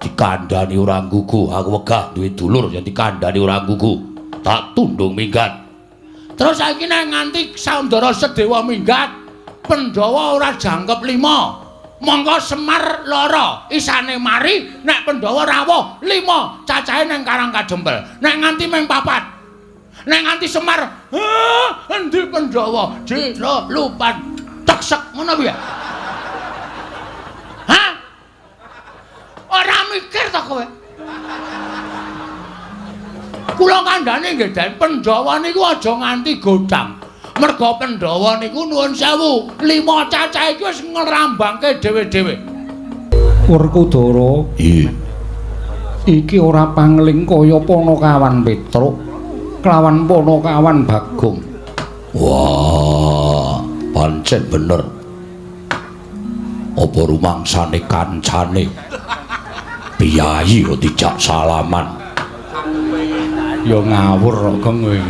Dikandhani ora nggugu, aku wegah duwe dulur yen dikandhani ora nggugu. Tak tundung minggat. Terus saiki nek nganti Saudara Sedewa minggat, Pandhawa ora jangkep 5. Mongko Semar lara, isane mari nek Pandhawa rawuh 5 cacahe ning Karang Kadempel. Nek nganti ming 4. Nek nganti Semar, endi Pandhawa? Jero lupan teksek ngono piye? Hah? Ora mikir ta kowe? Kula kandhane nggih Den, Pandhawa niku aja nganti godhang. Merga Pandhawa niku nuwun sewu, 5 cacah iki wis ngrambangke dhewe-dhewe. Werkudara, Iya. Iki ora pangling kaya Panakawan Petruk kelawan Panakawan Bagong. Wah, pancen bener. Apa rumangsane kancane? Piyayi kok dijak salaman. Ya ngawur kok Gong kowe.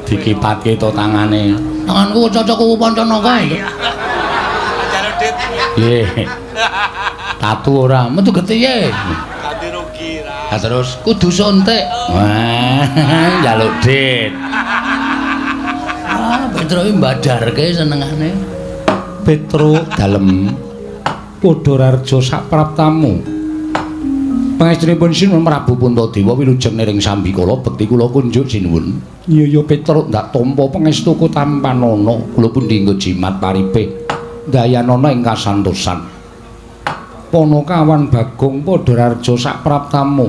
Dikipatke to tangane. Tanganku cocok kuwu Pancanaka lho. Jaluk dit. Nggih. Tatu ora Metu getihe. Ganti rugi ra. Lah terus kudu suntik. Wah, njaluk dit. Ah, Petruk iki mbadarke senengane. Petruk dalem Padhararja sapraptamu. Pangestunipun Sinuwun Prabu Puntadewa wilujeng niring sambikala bekti kula kunjuk sinuwun. Iya ya Petruk ndak tampa pangestuku tampanana. Kula pundi nggo jimat paripe dayanana ing kasantosan. Panakawan Bagong Padhararja sapraptamu.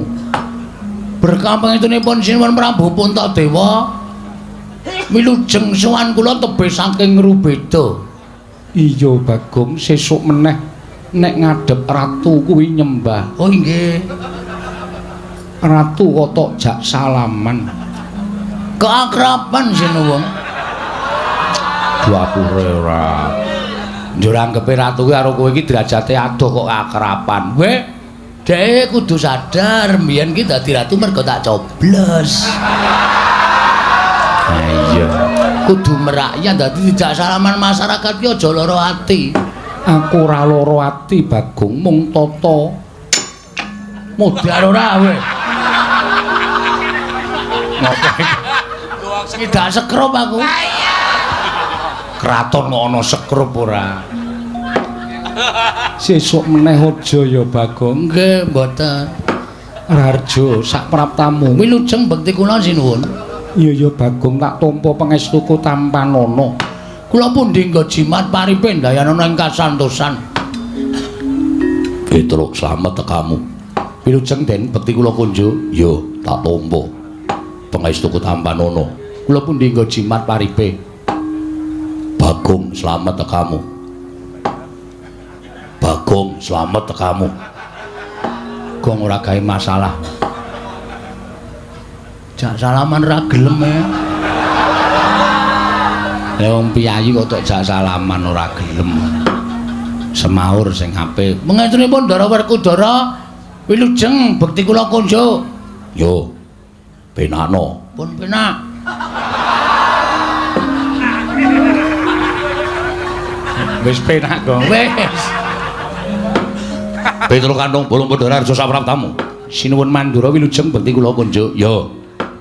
Berkah pangestunipun Sinuwun Prabu Puntadewa wilujeng sowan kula tebih saking Ngrubeda. Iya Bagong, sesuk meneh nek ngadhep ratu kuwi nyembah. Oh inggih. Ratu kok tok jak salaman. Keakraban sinuwun. Dapure ora. Njur anggepe ratu kuwi karo kowe iki derajate adoh kok akraban. Weh, dhek kudu sadar mbiyen ki dadi ratu mergo tak coblos. Ha iya. Kudu merakyat dadi dijak salaman masyarakat ki aja lara ati. Aku ora lara ati Bagong, mung tata Modar ora kowe. Ngopo iki? Tidak sekrup aku. Kraton kok ana sekrup ora. Sesuk meneh aja ya Bagong. Nggih, mboten. Raharja sapraptamu. Wilujeng bekti kula sinuwun. Iya ya Bagong, tak tampa pangestuku tampanana. Kula pundi nggo jimat paripe ndayanana ing kasantosan. Petruk slamet tekamu. Wilujeng Den bekti kula kunjuk. Yo, tak tampa. Pangestuku tampanana. Kula pundi nggo jimat paripe. Bagong slamet tekamu. Bagong slamet tekamu. Gong ora gawe masalah. Jak salaman ra gelem e. Lah wong piyayi kok tok jak salaman ora gelem. Semaur sing apik. Mengestunipun Ndara Werkudara wilujeng bekti kula kunjuk. Yo. Penakno. Pun penak. Wis penak, Gong. Wis. Petruk Kandung Bolong Padhararja sapraptamu. Sinuwun Mandura wilujeng bekti kula kunjuk. Yo.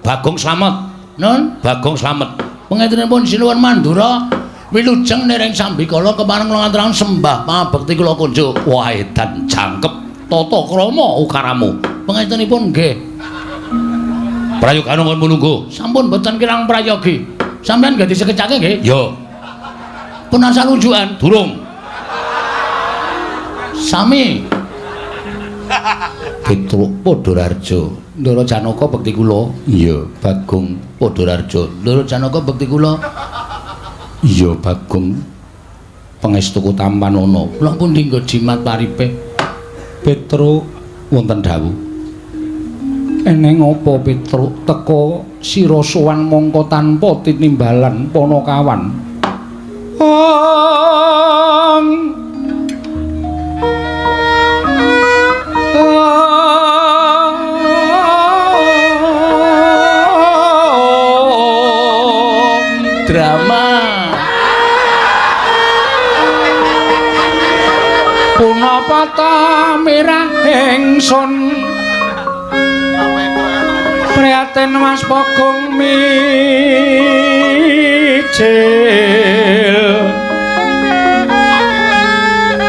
Bagong slamet. Nun, Bagong slamet. Pangestunipun Sinuwun Mandura wilujeng niring sambikala kepareng kula ngaturaken sembah pangabekti kula kunjuk. Wah, edan jangkep tata krama ukaramu. Pangestunipun nggih. Prayoga nuwun mulungguh. Sampun boten kirang prayogi. Sampeyan nggih disekecake nggih? Yo. Pun asal unjukan durung. Sami. Petruk Padhararja. Ndara Janaka bekti kula. Iya, Bagong Padhararja. Ndara Janaka bekti kula. Iya, Bagong. Pangestuku tampanana. Kula pundi nggo jimat paripe? Petruk wonten dawuh. Eneng apa Petruk teka sira sowan mongko tanpa tinimbalan Panakawan? Ong drama. Punapa ta mirah Ingsun prihatin Mas Bagong mijil.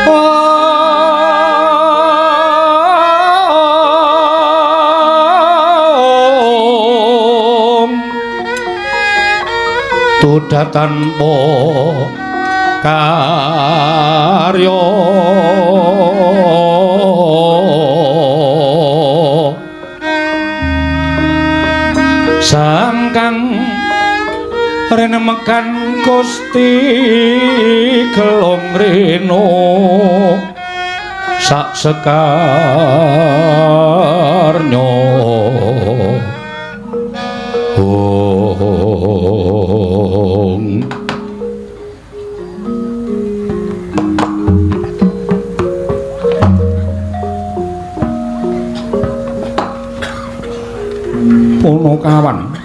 Om Tuda tanpa karya sangkang renemekan Gusti Gelong Reno sak sekarnya. Ong Ponokawan,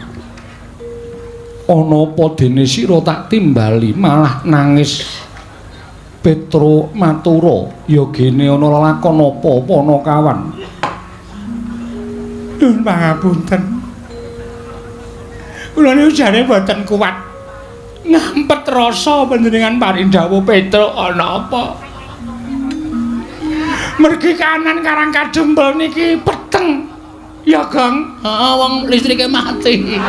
ana apa dene sira tak timbali malah nangis? Petro matura, ya gene ana lelakon apa Ponokawan? Nyuwun pangapunten. Kula niku jane mboten kuat ngampet rasa panjenengan paring dawuh Petro ana apa? Mergi kanan Karang Kadempel niki peteng. Ya, Gong. Heeh, wong listrike mati.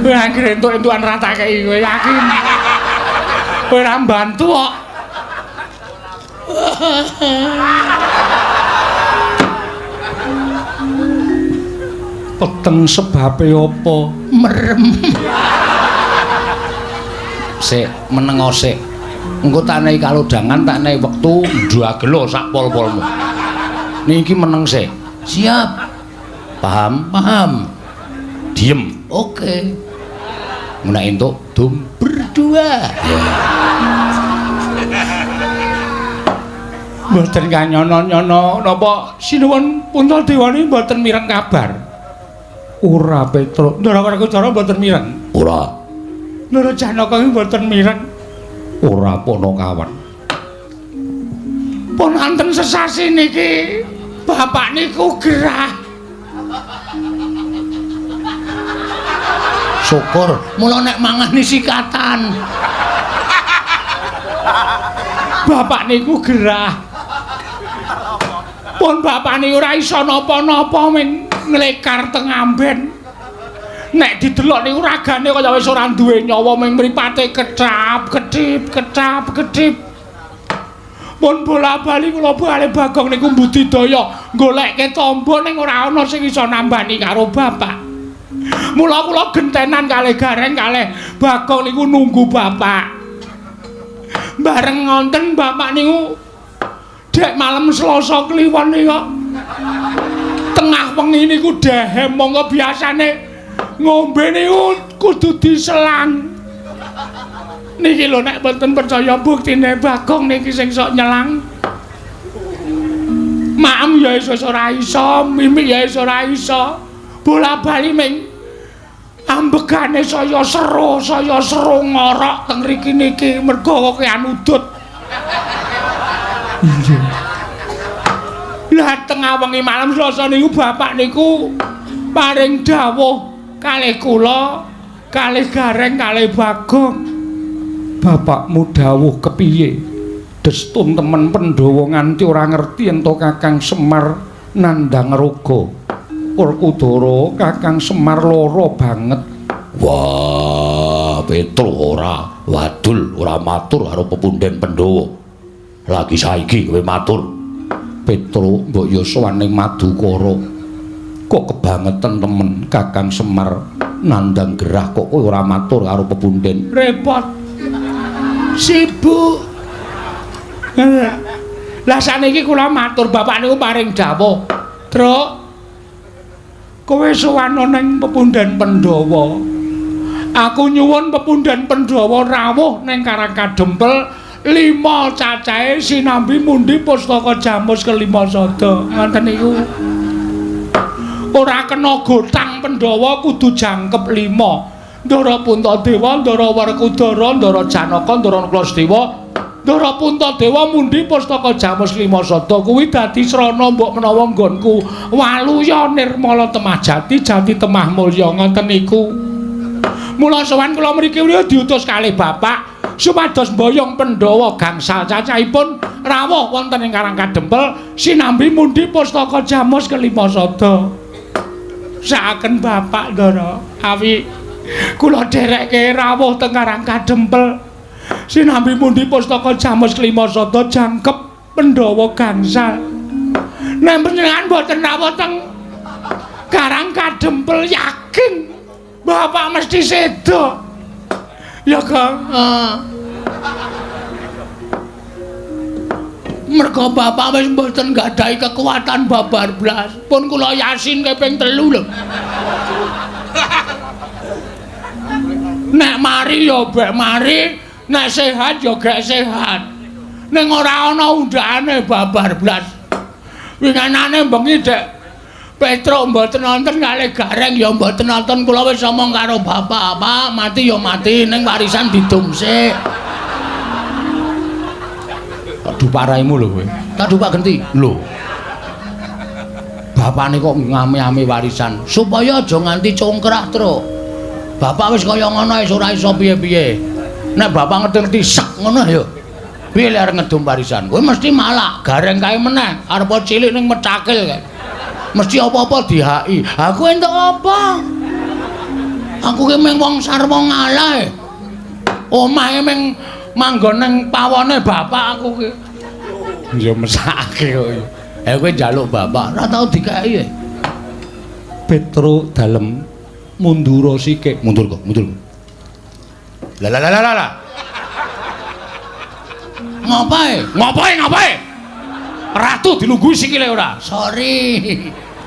Kowe anggere entuk-entukan ra tak kei kowe yakin. Kowe ora mbantu kok. Peteng sebabe apa? Merem. Sik, menengo sik. Engko tak nehi kalodhangan, tak nehi wektu ndagelo sak pol-polmu. Niki meneng sik. Siap. Paham? Paham. Diem. Oke. Nek entuk dum berdua. Ya. Mboten kanyono-nyono napa sinuwun Puntadewa niki mboten mireng kabar. Ora Petro. Ndara Werkudara mboten mireng. Ora. Ndara Janaka iki mboten mireng. Ora Ponokawan. Pun wonten sesasi niki bapak niku gerah. Syukur mula nek mangan sikatan. Bapak niku gerah. Pun bapak niku ora iso napa-napa ming nglekar teng amben. Nek didelok niku ragane kaya wis ora duwe nyawa ming mripate kecap kedip kecap kedip. Pun bola-bali kula bali Bagong niku mbudidaya golekke tombo ning ora ana sing iso nambani karo bapak. Mula kula gentenan kalih Gareng kalih Bagong niku nunggu bapak. Bareng ngonten bapak niku dek malam Selasa Kliwon niku tengah wengi niku dehem monggo biasane ngombe niku kudu diselang. Niki lho nek mboten percaya buktine Bagong niki sing sok nyelang. Maem ya iso ora iso, mimik ya iso ora iso. Bola-bali ming ambegane saya seru ngorok teng mriki niki mergo kakean udut. Iya. Lah tengah wengi malam Selasa niku bapak niku paring dawuh kalih kula, kalih Gareng, kalih Bagong. Bapakmu dawuh kepiye? Destun temen Pandhawa nganti ora ngerti ento Kakang Semar nandhang raga. Werkudara Kakang Semar lara banget. Wah, Petro ora wadul ora matur karo pepunden Pandhawa. Lagi saiki kowe matur. Petro mbok ya sowan ning Madukara. Kok kebangetan temen Kakang Semar nandhang gerah kok kowe ora matur karo pepunden. Repot. Sibuk. Lah saniki kula matur bapak niku paring dawuh. Truk, kowe sowan ning pepunden Pandhawa. Aku nyuwun pepunden Pandhawa rawuh ning Karang Kadempel 5 cacahe sinambi mundi pustaka jamus kelima sada. Ngoten niku. Ora kena gotang Pandhawa kudu jangkep 5. Ndara Puntadewa, Ndara Werkudara, Ndara Janaka, Ndara Nakula Sadewa, Ndara Puntadewa mundi pustaka Jamus Lima Sada kuwi dadi srana mbok menawa nggonku waluya nirmala temah jati jati temah mulya ngoten niku. Mula sowan kula mriki diutus kalih bapak supados mboyong Pandhawa gangsal cacahipun rawuh wonten ing Karang Kadempel sinambi mundi pustaka Jamus kelima sada. Sakaken bapak Ndara awi kula dherekke rawuh teng Karang Kadempel sinambi mundi pustaka Jamus kelima sada jangkep Pandhawa gangsal. Nek panjenengan boten rawuh teng Karang Kadempel yakin bapak mesti sedo. Ya Kang. Mergo bapak wis mboten nggadahi kekuatan babar blas. Pun kula yasin kaping 3 lho. Nek mari ya bek mari, nek sehat ya gek sehat. Ning ora ana undhakane babar blas. Winginane bengi Dek Petruk mboten nonton kalih Gareng ya mboten nonton, kula wis omong karo bapak, Pak, mati ya mati ning warisan didum sik. Kok duparaimu lho kowe. Tak dupak genti. Lho. Bapakne kok ngame-ame warisan supaya aja nganti congkrah, Truk. Bapak wis kaya ngono wis ora iso piye-piye. Nek bapak ngerti-ngerti sek ngono ya. Piye lek arep ngedum warisan? Kowe mesti malak, Gareng kae meneh, arep cilik ning mecakil kae. Mesti apa-apa dihaki. Aku entuk apa? Aku ki mung wong sarwa ngalah. Omahe mung manggon ning pawone bapak aku ki. Ya mesakake kok. Kowe njaluk bapak, ora tau dikeki. Petruk dalem mundura sikik. Mundur kok, mundur. Lah lah lah lah. Ngapae? Ngapae ngapae? Ratu dilungguhi sikile ora? Sorry.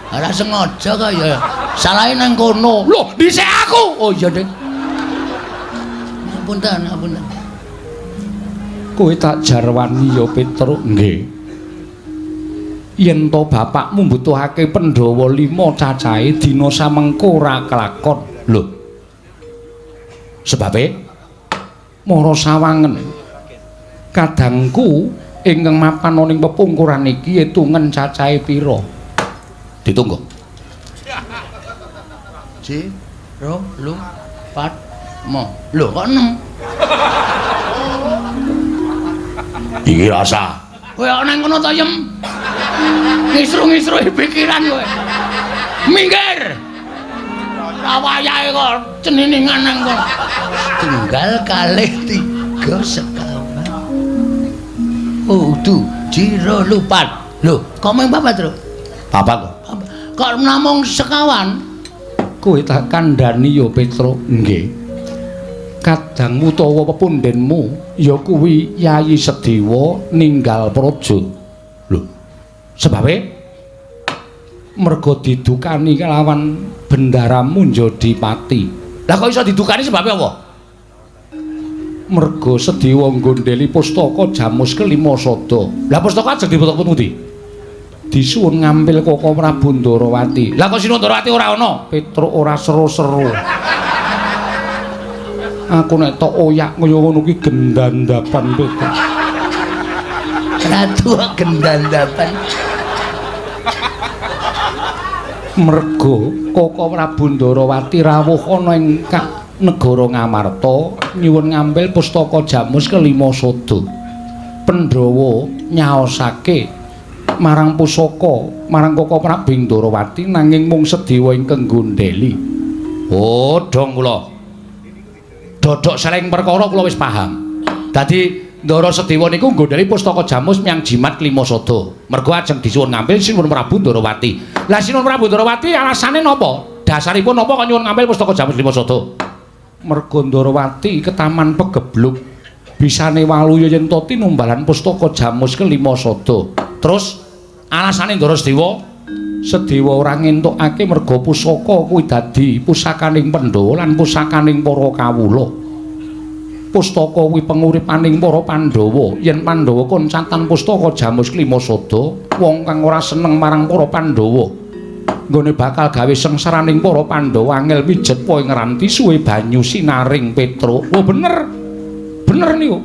Ora sengaja kok ya. Salahe nang kono. Lho, dhisik aku. Oh iya, Dik. Ngapunten, ngapunten. Kowe tak jarwani ya Petruk. Nggih. Yen to bapakmu mbutuhake Pandhawa 5 cacahe dina samengko ora kelakon. Lho. Sebabe mara sawangen. Kadangku ingkang mapan ana ing pepungkuran iki etungen cacahe pira? Ditunggu. 1 2 3 4 5. Lho kok 6? Iki rasa. Kowe kok nang kono to, Yem? Ngisru-ngisruhi pikiran kowe. Minggir. Ora wayahe kok ceniningan nang kono. Tunggal kalih 3 sekawan. Oh, du, jiro lupat. Lho, kok mung papat, Truk? Papat kok. Kok namung sekawan? Kowe tak kandhani ya, Petruk. Nggih. Kadangmu utawa pepundhenmu ya kuwi Yayi Sedewa ninggal praja. Lho, sebabe merga didukani kelawan bendaramu Njodipati. Lah kok iso didukani sebabe apa? Merga Sedewa nggondheli pustaka Jamus kelima sada. Lah pustaka ajeng diputuk pundi? Disuwun ngampil Koko Prabu Ndarawati. Lah kok Sinuwun Ndarawati ora ana? Petruk ora seru-seru. Aku nek tok oyak kaya ngono ki gendandapan Petruk. Ratu gendandapan. Merga Koko Prabu Ndarawati rawuh ana ing negara Ngamarta nyuwun ngambil pustaka Jamus kelima sada. Pandhawa nyaosake marang pusaka marang Koko Prabu Ndarawati nanging mung Sedewa ingkang nggondheli. Oh, dong kula. Dodok seleng perkara kula wis paham. Dadi Ndara Sedewa niku nggondheli pustaka Jamus miyang jimat kelima sada. Mergo ajeng disuwun ngambil Sinuwun Prabu Ndarawati. Lah Sinuwun Prabu Ndarawati alasane napa? Dasaripun napa kok nyuwun ngambil pustaka Jamus lima sada? Mergo Ndarawati ketaman pegebluk bisane waluya yen to tinumbalan pustaka Jamus kelima sada. Terus alasane Ndara Sedewa, Sedewa ora ngentukake merga pusaka kuwi dadi pusakaning Pandhawa lan pusakaning para kawula. Pustaka kuwi penguripaning para Pandhawa. Yen Pandhawa koncatan pustaka Jamus kelima sada, wong kang ora seneng marang para Pandhawa nggone bakal gawe sengsaraning para Pandhawa angel mijet po ing ranti suwe banyu sinaring Petruk. Oh bener. Bener niku.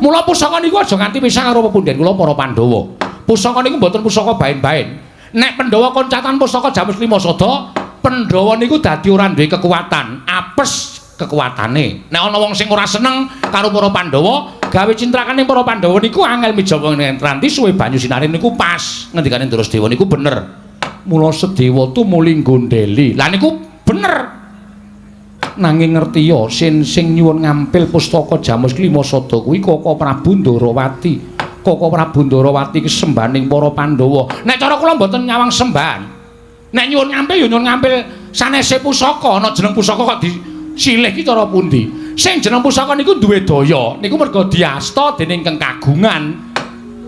Mula pusaka niku aja nganti pisah karo pepunden kula para Pandhawa. Pusaka niku mboten pusaka baen-baen. Nek Pandhawa koncatan pusaka Jamus Lima Sada, Pandhawa niku dadi ora duwe kekuatan, apes kekuatane. Nek ana wong sing ora seneng karo para Pandhawa, gawe cintrakane para Pandhawa niku angel mijawa ngentranti suwe banyu sinare niku pas. Ngendikane Ndara Sedewa niku bener. Mula Sedewa tumuli nggondheli. Lah niku bener. Nanging ngerti ya sing nyuwun ngampil pustaka Jamus Klima Sada kuwi Koko Prabu Ndarawati. Koko Prabu Ndarawati ki sembahaning para Pandhawa. Nek cara kula mboten nyawang sembahan. Nek nyuwun ngampil ya nyuwun ngampil sanese pusaka, ana jeneng pusaka kok disilih ki cara pundi? Sing jeneng pusaka niku duwe daya, niku merga diasta dening keng kagungan.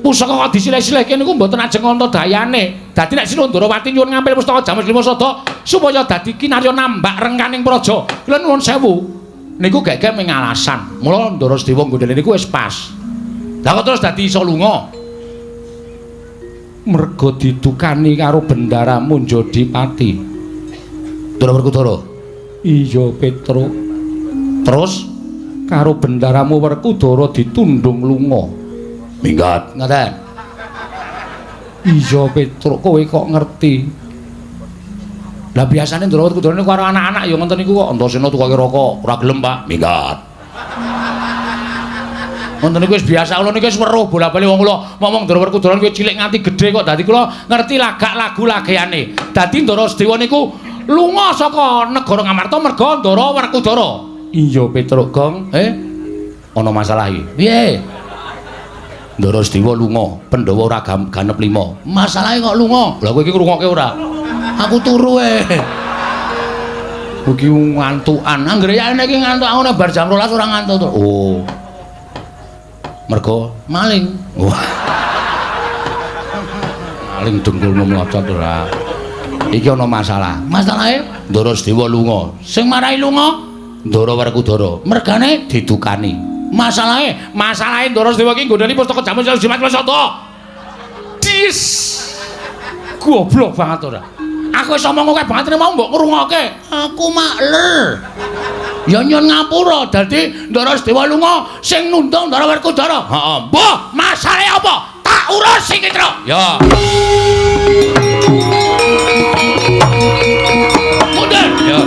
Pusaka kok disilih-silihke niku mboten ajeng ana dayane. Dadi nek Sinuwun Ndarawati nyuwun ngampil pustaka Jamus Lima Sada supaya dadi kinarya nambak rengkaning praja. Kula nuwun sewu. Niku gek-gek mung alasan. Mula Ndara Sedewa nggondheli niku wis pas. Lah kok terus dadi iso lunga? Merga didukani karo Bendara Munjadipati. Ndara Werkudara. Iya, Petruk. Terus karo bendaramu Werkudara ditundung lunga. Minggat ngaten. Iya, Petruk, kowe kok ngerti? Lah biasane Ndara Werkudara niku karo anak-anak ya ngoten niku kok Antasena tukoke rokok, ora gelem, Pak. Minggat. Ngoten niku wis biasa kula niku wis weruh bola-bali wong kula ngomong Ndara Werkudara niku cilik nganti gedhe kok dadi kula ngerti lagak lagu lageane. Dadi Ndara Sedewa niku lunga saka negara Ngamarta merga Ndara Werkudara. Iya, Petruk, Gong. Ana masalah iki. Piye? Ndara Sedewa lunga, Pandhawa ora ganep 5. Masalahe kok lunga? Lah kowe iki ngrungokke ora? Aku turu e. Iki ngantukan. Anggere yane iki ngantuk aku nek bar jam 12 ora ngantuk to. Oh. Mergo maling. Wah. Maling dengkulmu mlocot ora. Iki ana masalah. Masalahe Ndara Sedewa lunga. Sing marai lunga Ndara Werkudara. Mergane didukani. Masalahe, masalahe Ndara Sedewa iki nggondheli pustaka Jamus Jimat Sada. Dis. Goblok banget ora. Aku wis omong akeh banget mau mbok ngrungokke. Aku makler. Ya nyun ngapura dadi Ndara Sedewa lunga sing nundung Ndara Werkudara. Heeh. Mbah, masalahe apa? Tak urus iki, Truk. Ya. Mundur. Ya.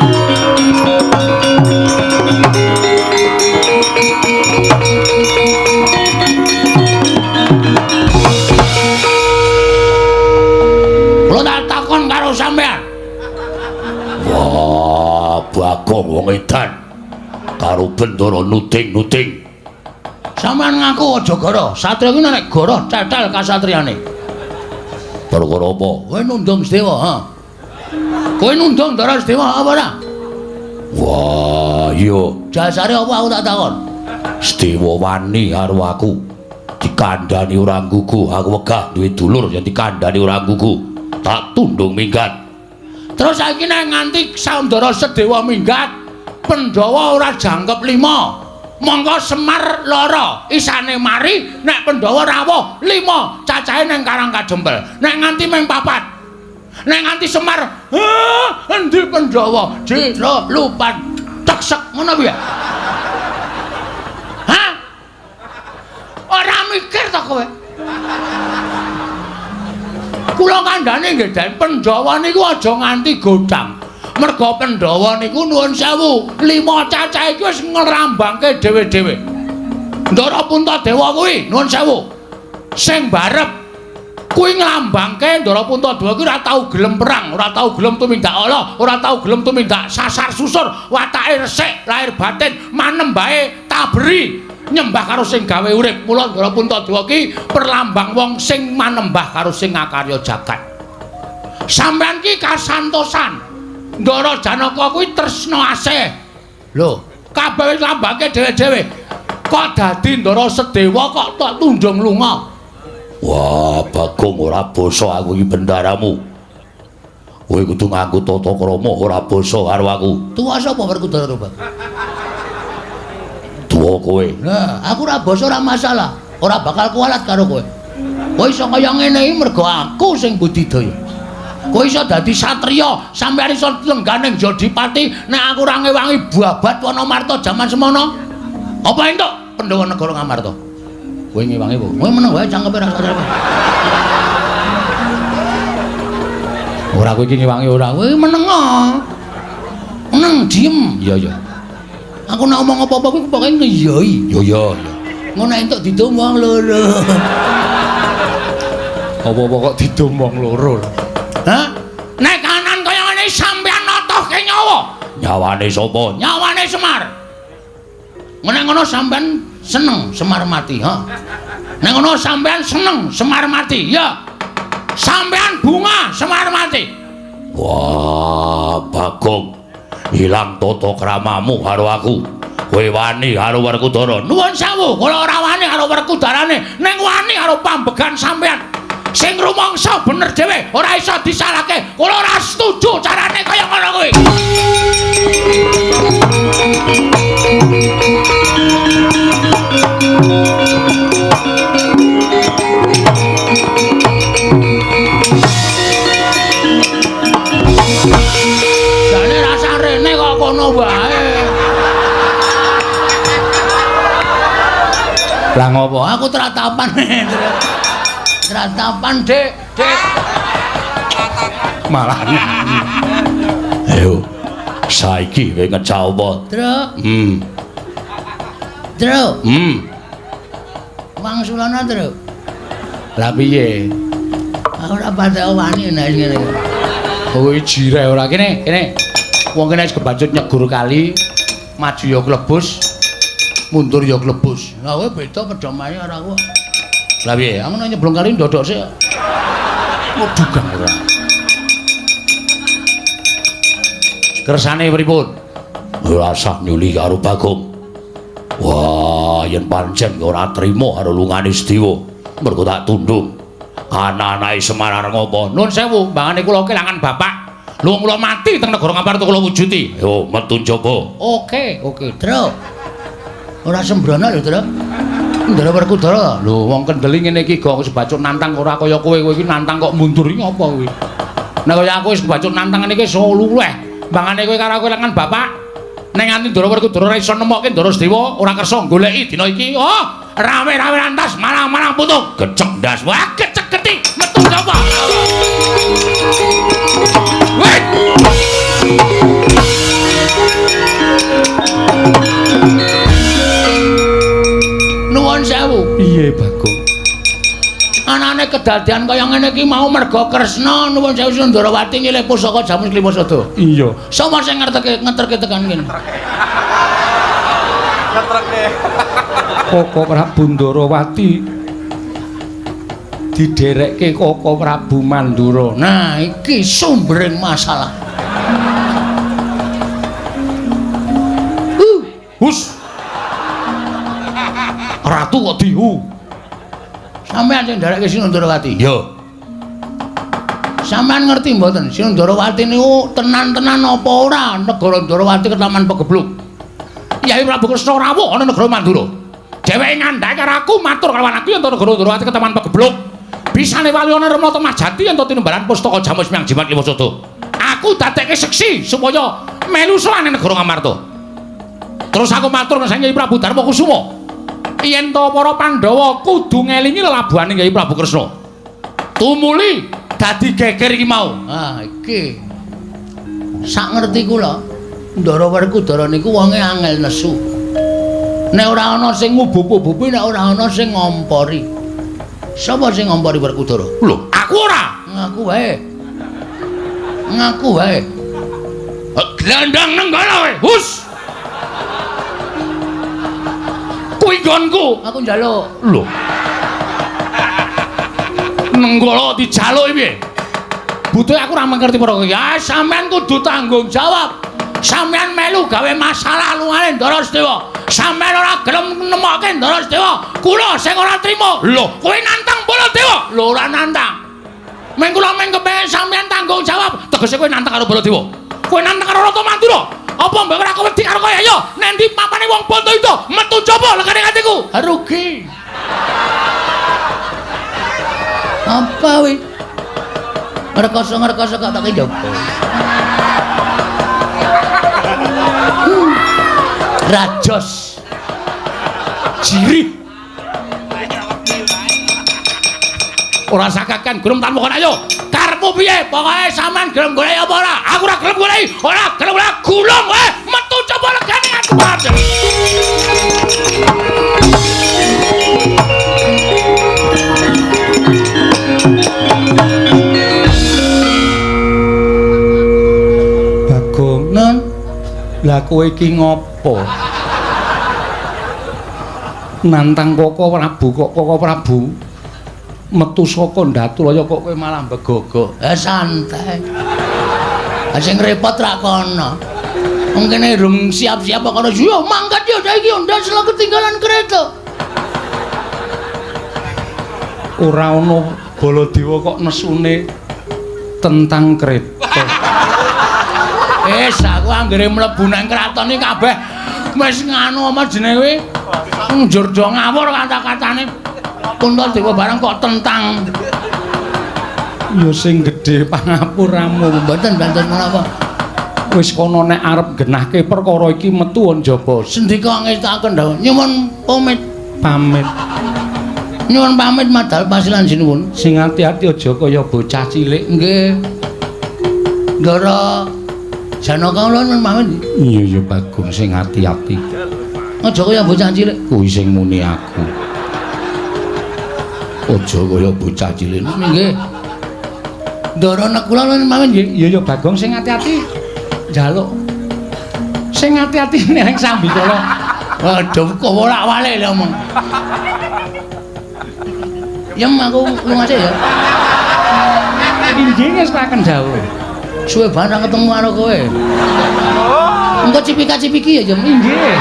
Kula tak takon karo sampean. Wah, Bagong wong edan karo Bendara nuding-nuding. Sampean ngaku aja goro. Satria kuwi nek goro cetel kasatriane. Perkara apa? Kowe nundung Sedewa, ha? Kowe nundung Ndara Sedewa apa ora? Wah, iya. Jasare apa aku tak takon? Sedewa wani karo aku. Dikandhani ora nggugu, aku wegah duwe dulur yen dikandhani ora nggugu. Tak tundung minggat. Terus saiki nek nganti Saundara Sedewa minggat, Pandhawa ora jangkep 5. Mongko Semar lara, isane mari nek Pandhawa rawuh 5, cacahe nang Karang Kajempel. Nek nganti mung 4. Nek nganti Semar, endi Pandhawa? Jero lupan teksek ngono piye? Hah? Ora mikir to kowe? Kula kandhane nggih Den, Pandhawa niku aja nganti godhang. Merga Pandhawa niku nuwun sewu, 5 cacah iki wis ngrambangke dhewe-dhewe. Ndara Puntadewa kuwi nuwun sewu. Sing barep kuwi nglambangke Ndara Puntadewa kuwi ora tau gelem perang, ora tau gelem tumindak ala, ora tau gelem tumindak sasar susur, watake resik, lahir batin, manembahe taberi, nyembah karo sing gawe urip. Mula Ndara Puntadewa ki perlambang wong sing manembah karo sing ngakarya jagat. Sampeyan ki kasantosan. Ndara Janaka kuwi tresna asih. Lho, kabeh wis lambangke dhewe-dhewe. Kok dadi Ndara Sedewa kok tok tunjung lunga? Wah, Bagong ora basa aku iki bendaramu. Kowe kudu nganggo tata krama ora basa karo aku. Tuwa sapa Werkudara to, Bang? Tuwa kowe. Lah, aku ora basa ora masalah. Ora bakal kualat karo kowe. Kowe iso kaya ngene iki mergo aku sing budidaya. Kowe iso dadi satriya, sampeyan iso lengganing Jodipati nek aku ora ngewangi babat Wanamarta jaman semono. Apa entuk Pandhawa negara Ngamarta? Kowe ngewangi apa? Kowe meneng wae cangkeme ra sadar. Ora kowe iki ngewangi ora. Kowe meneng. Meneng diem. Iya iya. Aku nek omong apa-apa kuwi pokoke ngeyoi. Iya iya. Ngono entuk didum wong loro. Apa-apa kok didum wong loro? Hah? Nek kanan kaya ngene sampean notohke nyawa. Nyawane sapa? Nyawane Semar. Nek ngono sampean seneng Semar mati, ha? Nek ngono sampean seneng Semar mati, ya. Sampean bunga Semar mati. Wah, Bagong. Ilang tata kramamu karo aku. Kowe wani karo Werkudara. Nuwun sewu, kula ora wani karo Werkudarane, ning wani karo pambegan sampean. Sing rumangsa bener dhewe, ora iso disalahke. Kula ora setuju carane kaya ngono kuwi. Jane rasa rene kok kono wae. Lah ngopo? Aku tratapan. Tratapan, Dik, Dik. Malah. Ayo. Saiki kowe ngecau apa? Truk. Truk. Wangsulana, Truk. Lah piye? Aku ora patek wani nek ngene iki. Kowe jireh ora kene, kene. Wong kene wis kebacut nyegur kali, maju ya klebus, mundur ya klebus. Lah kowe beda pedomane karo aku. Lah piye? Aku nek nyeblong kali ndodok sik. Waduh, ora. Kersane pripun? Ora usah nyuli karo Bagong. Wah, yen pancen ora trima karo lungane Sediwa, mergo tak tundung. Ana-anake Semar arep ngopo? Nuwun sewu, mbangane kula kelangan bapak. Lho kula mati teng negara Ngamarta kula wujudi. Yo metu njaba. Oke, oke. Truk. Ora sembrono lho, Truk. Ndara Werkudara. Lho wong kendeli ngene iki gong wis bacut nantang ora kaya kowe, kowe iki nantang kok mundur iki apa kowe? Nek kaya aku wis bacut nantang ngene iki iso luweh. Mbangane kowe karo aku kelangan bapak. Nek nganti Ndara Werkudara ora iso nemokke Ndara Sedewa, ora kersa goleki dina iki. Oh, rawe-rawe lantas malang-malang putung. Gecek ndas. Wah, gecek geti metu sapa? Weh. Nuwun sewu. Piye, Bagong? Anane kedadian kaya ngene iki mau merga Kresna nuwun sewu Sundarawati nyilih pusaka Jamus Klimasada. Iya. Sapa sing ngerteke ngeterke tekan kene? Ngeterke. Koko Prabu Ndarawati diderekke Koko Prabu Mandura. Nah, iki sumbering masalah. Hus. Ratu kok dihu. Sampeyan sing nderekke Sinundarawati? Iya. Sampeyan ngerti mboten Sinundarawati niku tenan-tenan apa ora negara Ndarawati ketaman pegebluk. Yai Prabu Kresna rawuh ana negara Mandura. Dheweke ngandhake karo aku matur karo aku yen negara Ndarawati ketaman pegebluk. Bisane wali ana Remata Majati yen tinembalan pustaka Jamus Miang Jimat Limasada. Aku dadekke seksi supaya melu sowan negara Ngamarta. Terus aku matur nang Kyai Prabu Darma Kusuma. Yen to para Pandhawa kudu ngelingi lelabuhane Kyai Prabu Kresna. Tumuli dadi geger iki mau. Ah, iki. Sak ngerti kula, Ndara Werkudara niku wonge angel nesu. Nek ora ana sing ngubub-ububi, nek ora ana sing ngompori. Sapa sing ngompori Werkudara? Lho, aku ora. Ngaku wae. Ngaku wae. Glandang nenggala wae. Hus. Kuwi nggonku. Aku njaluk. Lho. Nenggala dijaluk piye? Butuhe aku ora ngerti perkara iki. Ya sampean kudu tanggung jawab. Sampean melu gawe masalah lungane Ndara Sedewa. Sampean ora gelem nemokke Ndara Sedewa. Kula sing ora trima. Lho, kowe nantang Baladewa? Lho ora nantang. Meng kula meng kepengin sampean tanggung jawab. Tegese kowe nantang karo Baladewa. Kowe nantang karo Ratu Mandura. Apa mbok ora wedi karo kowe? Ayo, nendi papane wong Bantayuda metu jaba lekane atiku. Rugi. Apa wi? Ngrekoso-ngrekoso kok tak njaba. Rajos. Jirih. Ora sakakan gelem tanpa kon ayo. Karepmu piye? Pokoke sampean gelem goleki apa ora? Aku ora gelem goleki. Ora gelem ora gulung kowe. Metu coba legane aku. Bagong, Nun, lah kowe iki ngopo? Nantang Koko Prabu kok Koko Prabu metu saka Ndatulaya kok kowe malah begogok. Santai. Ah sing repot ra kono. Wong kene rung siap-siap kok kono. Yo mangkat yo saiki ndas lo ketinggalan kereta. Ora ana Baladewa kok nesune tentang kereta. Wis aku anggere mlebu nang kraton iki kabeh wis nganu apa jenenge kuwi? Njur do ngawur kata-katane. Puntadewa barang kok tentang. Ya sing gedhe pangapuramu. Mboten mboten menapa. Wis kono nek arep genahke perkara iki metu njaba. Sendika ngestakaken dawuh. Nyuwun pamit. Pamit. Nyuwun pamit madal pasilan sinuwun. Sing ati-ati aja kaya bocah cilik. Nggih. Ndara Janaka kula nyuwun pamit. Iya ya Bagong sing ati-ati. Aja kaya bocah cilik. Kuwi sing muni aku. Aja kaya bocah cilik. Nggih. Ndara nek kula nyuwun pamit nggih. Iya ya Bagong sing ati-ati. Njaluk. Sing ati-ati ning sambikala. Waduh kok ora wale lho omong. Yem aku lunga sik ya. Inggih ngestaken dawuh. Suwe banget ketemu karo kowe. Engko cipika-cipiki ya, Yem. Inggih.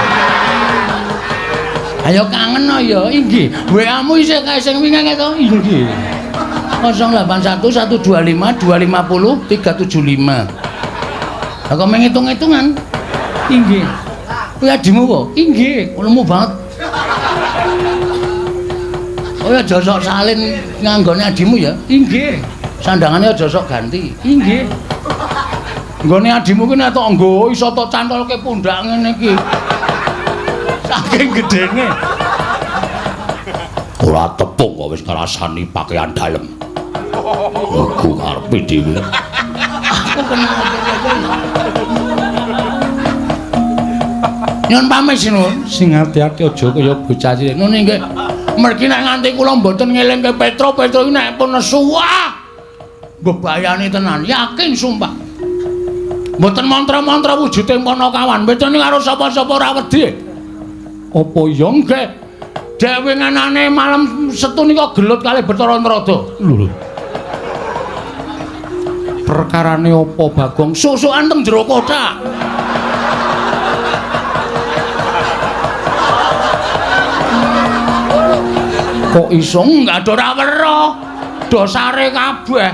Ayo kangen ya, inggih. WA-mu isih kae sing wingi to? Inggih. 081 125 250 375. Lah kok ngitung-ngitungan? Inggih. Kuwi adimu kok? Inggih. Lemu banget. Oh ya aja sok salin nganggone adimu ya. Inggih. Sandangane aja sok ganti. Inggih. Nggone adimu ki nek tok nggo iso tok cantolke pundak ngene iki. Saking gedene. Ora tepung kok wis ngrasani pakaian dalem. Aku karepe dhewe. Aku kenal. Nyun pamit sinuwun. Sing ati-ati aja kaya bocah cilik. Nun nggih. Mergi nek nganti kula mboten ngelingke Petro, Petro iki nek pun nesu wah mbebayani tenan, yakin sumpah. Mboten mantra-mantra wujude Panakawan, bedane karo sapa-sapa ora wedi. Apa ya nggih? Dhewe nganane malam Setu nika gelut kalih Bathara Narada. Lho. Perkarane apa Bagong? Susukan teng jero kothak. Kok iso enggak ada ora weruh. Dosare kabeh.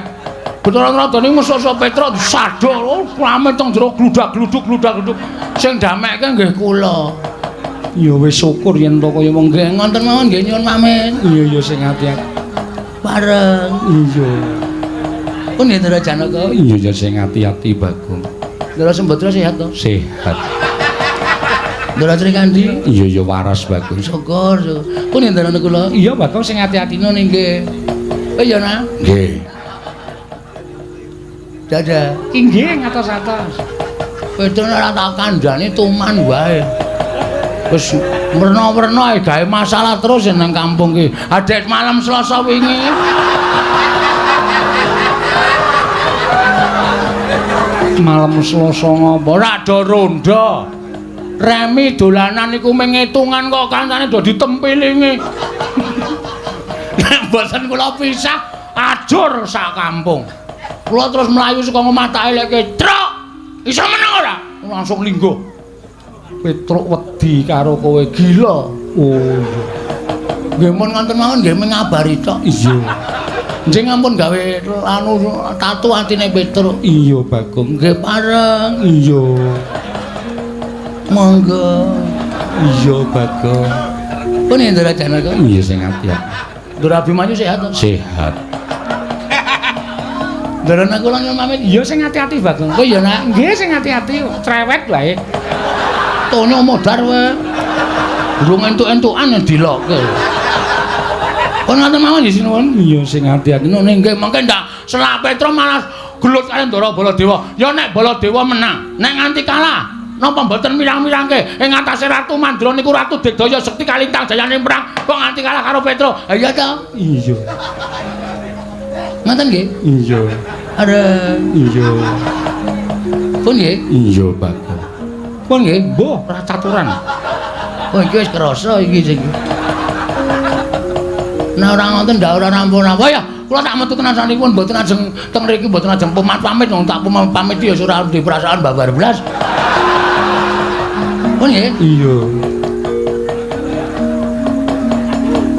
Bathara Narada niku mesuk Petro disadol rame teng jero gludak-gluduk gludak-gluduk. Sing damekke nggih kula. Ya wis syukur yen to kaya wong nggih ngonten mawon nggih nyuwun pamit. Iya ya sing ati-ati. Bareng. Iya. Pun nggih Ndara Janaka. Iya ya sing ati-ati Bagong. Ndara Sembadra sehat to? Sehat. Ndara Srikandi? Iya ya waras Bagong. Syukur. Pun nggih Ndara kula. Iya Bagong sing ati-ati nun nggih. Oh iya nah. Nggih. Dadah. Inggih ngatos-atos. Petro ora tak kandhani tuman wae. Wis werna-werna gawe masalah terus nang kampung ki. Adek malam Selasa wingi. Malam Selasa ngopo? Ora do rondo. Remi dolanan iku mung ngitungan kok kancane do ditempilingi. Nek mboten kula pisah ajur sak kampung. Kula terus mlayu saka omah tak eleke, "Truk, iso meneng ora?" Langsung lingguh. Petruk wedi karo kowe gila. Oh iya. Nggih mun ngoten mawon nggih mengabari tok. Iya. Njing ampun gawe anu tatu atine Petruk. Iya Bagong. Nggih pareng. Iya. Monggo. Iya Bagong. Pun Ndara Janaka. Iya sing ati-ati. Ndara Abimanyu sehat to? Sehat. Ndara kula nyuwun pamit. Iya sing ati-ati Bagong. Oh iya nak. Nggih sing ati-ati cerewet wae. Tonyo modar wae. Durung entuk-entukan dilokke. Pun ngoten mawon nggih sinuwun. Iya sing ati-ati. Nggih nggih mengke ndak selak Petro malah gelut karo Ndara Baladewa. Ya nek Baladewa menang, nek nganti kalah napa mboten mirang-mirangke ing atase Ratu Mandra niku Ratu Digdaya Sekti Kalintang jayane perang kok nganti kalah karo Petro. Ha iya to? Iya. Ngoten nggih? Iya. Aduh. Iya. Pun nggih? Iya, Bagong. Pun nggih? Mbah, ora caturan. Oh iki wis kerasa iki sing. Nek ora ngoten ndak ora rampung-rampung ya. Kula tak metu tenan sanipun mboten ajeng teng mriki mboten ajeng pamit-pamit wong tak pamit ya ora duwe perasaan babar blas. Pun nggih? Iya.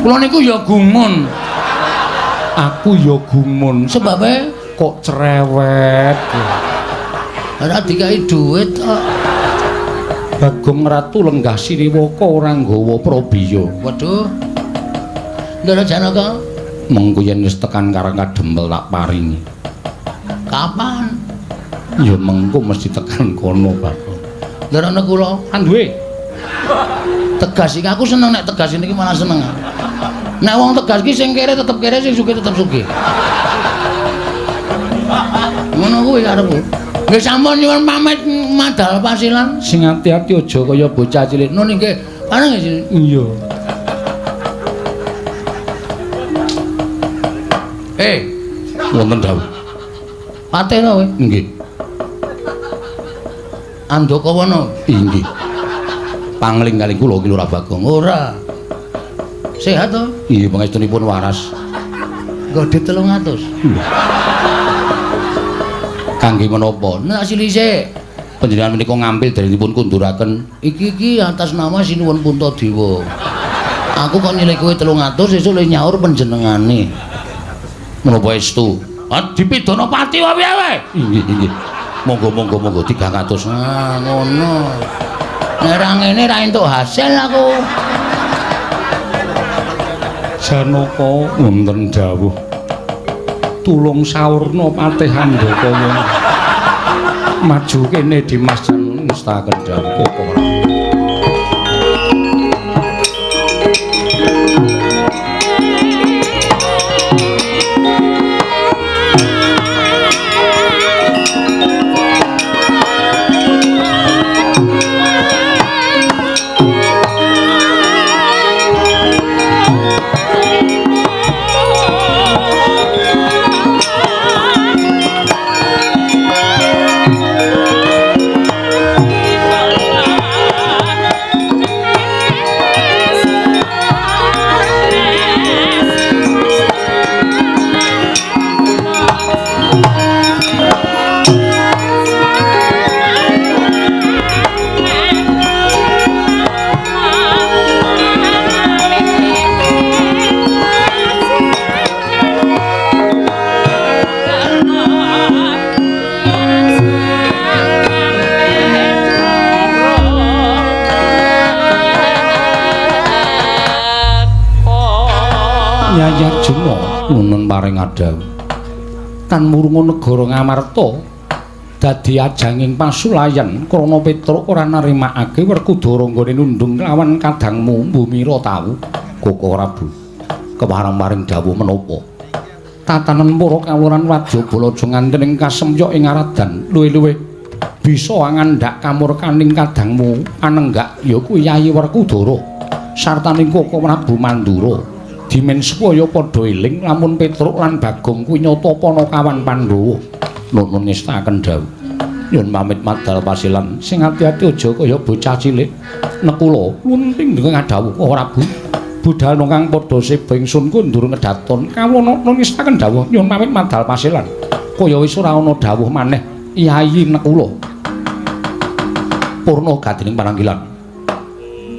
Kula niku ya gumun. Aku ya gumun. Sebabe kok cerewet. Ora dikai dhuwit kok. Bagong Ratu lenggah Siriwaka ora nggawa prabiya. Waduh. Ndara Janaka, mengko yen wis tekan Karang Kadempel tak paringi. Kapan? Ya mengko mesti tekan kono, Bagong. Ndara kula kan duwe. Tegas iki aku seneng nek tegas niki malah seneng. Nek wong tegas iki sing kere tetep kere, sing sugih tetep sugih. Ngono kuwi karepku. Nggih sampun nyuwun pamit madal pasilan. Sing ati-ati aja kaya bocah cilik. Nun nggih. Pareng nggih. Iya. Wonten dawuh. Patih to kowe? Nggih. Andakawana? Inggih. Pangling kali kula ki Lurah Bagong. Ora. Sehat to? Iya, pangestunipun waras. Nggo dit 300. Kangge menapa? Nek silise panjenengan menika ngampil dipun kunduraken. Iki iki atas nama Sinuwun Puntadewa. Aku kok nyilih kowe 300 sesuk le nyaur panjenengane. Menapa estu? Ah dipidana pati wae piye wae? Inggih, inggih. Monggo monggo monggo 300. Ah ngono. Nek ora ngene ra entuk hasil aku. Janaka wonten dawuh. Tulung saurna Patih Andakawa. Maju kene Dimas Jan ngestaken dawuh Koko. Nyai Arjuna nuwun paring adhawuh. Tan murunga negara Ngamarta dadi ajanging pasulayan krana Petruk ora narimakake Werkudara nggone nundung lawan kadangmu Bumira tau. Koko Prabu kepareng paring dawuh menapa? Tatanan para kawuran Wadyabala aja nganti ing kasemyok ing aradan luwih-luwih bisa ngandhak kamurkaning kadangmu anenggak ya kuwi Yayi Werkudara sartaning Koko Prabu Mandura. Dimen supaya padha eling lamun Petruk lan Bagong kuwi nyata panakawan Pandhawa. Nuwun ngestaken dawuh. Nyuwun pamit madal pasilan. Sing ati-ati aja kaya bocah cilik. Nekula lunting ngadhawuh Prabu. Budal kang padha seba ingsun kundur ngedaton. Kawula nuwun ngestaken dawuh. Nyuwun pamit madal pasilan. Kaya wis ora ana dawuh maneh Yayi Nekula. Purna gadining pananggilan.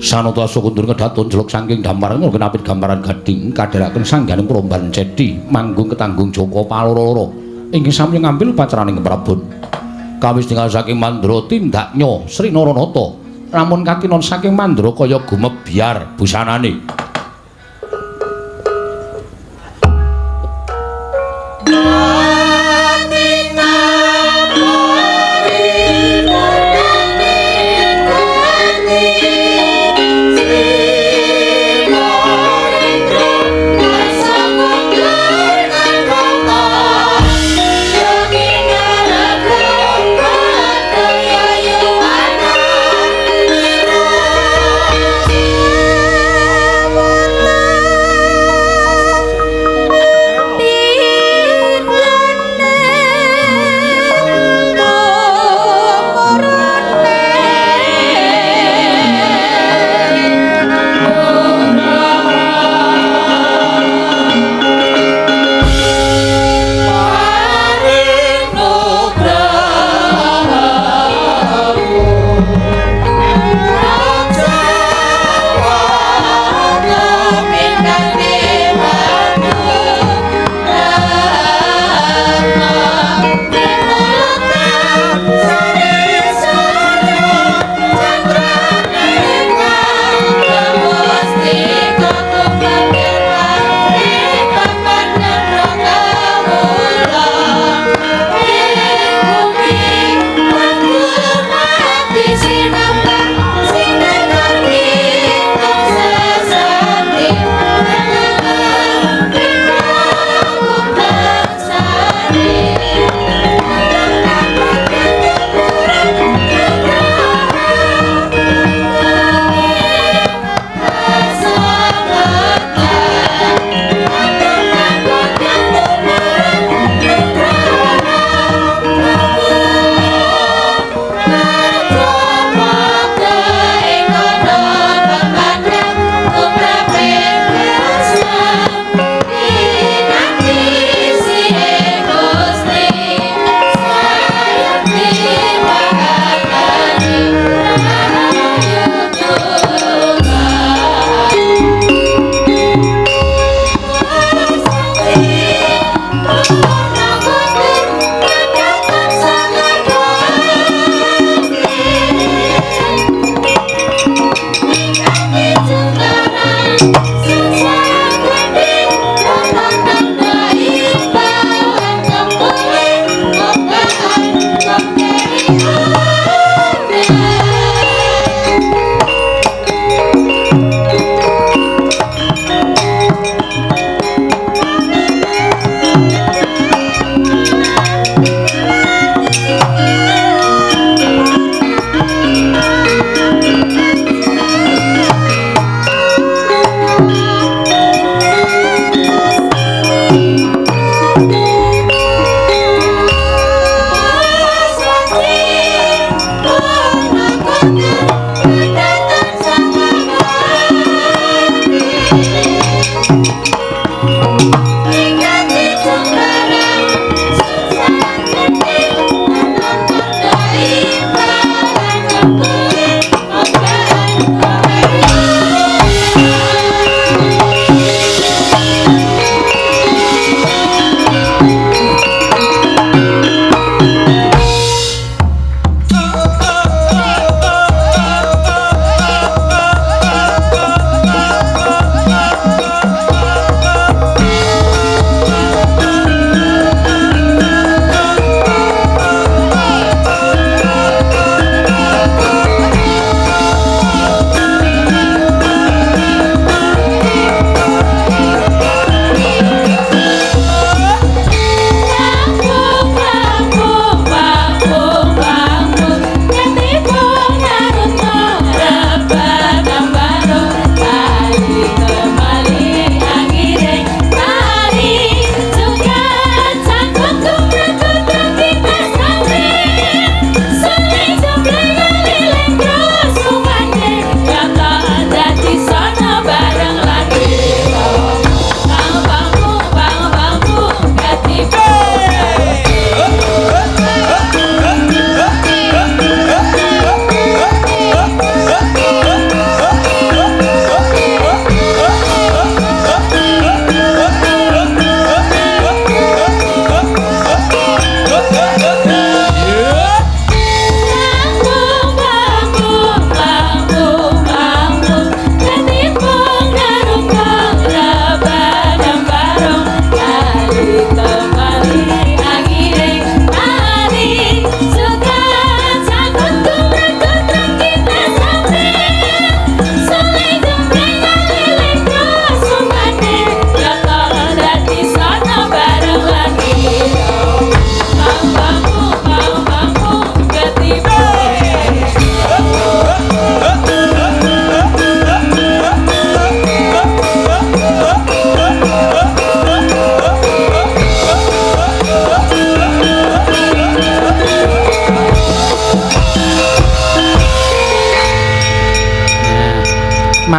Sanata asa kundur kedaton jeluk saking gamparan kenapit gambaran gading kadheraken sangganing promban cedi manggung ketanggung Joko paloro-loro inggih sami ngambil paceraning Prabon kawis tinggal saking Mandra tindaknya Sri Naranata lamun katinon saking Mandra kaya gumebyar busanane. Yes.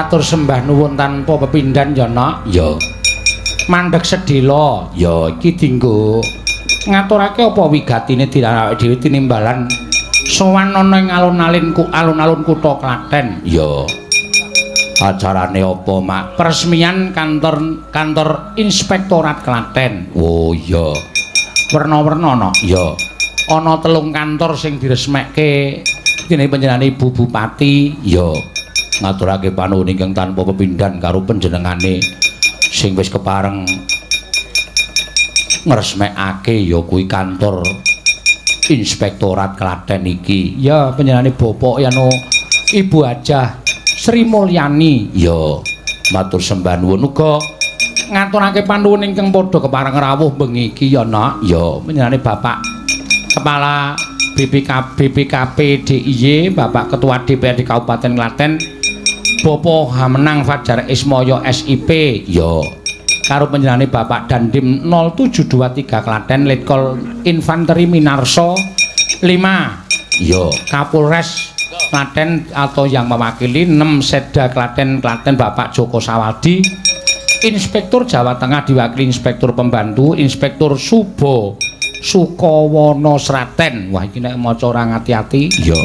Katur sembah nuwun tanpa pepindhan ya, Nok. Ya. Mandheg sedhela. Ya, iki dinggo ngaturake apa wigatine awake dhewe tinimbalan sowan ana ing alun-alun kutha Klaten. Ya. Acarane apa, Mak? Peresmian kantor Inspektorat Klaten. Oh iya. Werna-werna, Nok. Ya. Ana 3 kantor sing diresmekke dening panjenengane Ibu Bupati. Ya. Ngaturake panuwun ingkang tanpa pepindhan karo panjenengane sing wis kepareng ngresmekake ya kuwi kantor Inspektorat Klaten iki. Ya, panjenengane Bapak yano Ibu Hajah Sri Mulyani. Ya, matur sembah nuwun uga ngaturake panuwun ingkang padha kepareng rawuh bengi iki ya, Nok. Ya, panjenengane Bapak Kepala BPKP DIY, Bapak Ketua DPRD Kabupaten Klaten, Bapak Hamenang Fajar Ismaya SIP. Ya, karo panjenengane Bapak Dandim 0723 Klaten, Letkol Infanteri Minarso 5. Ya, Kapolres Klaten atau yang mewakili 6 Setda Klaten Bapak Joko Sawaldi, Inspektur Jawa Tengah diwakili Inspektur Pembantu Inspektur Subo Sukowono Sraten. Wah, iki nek maca ora ngati-ati. Ya.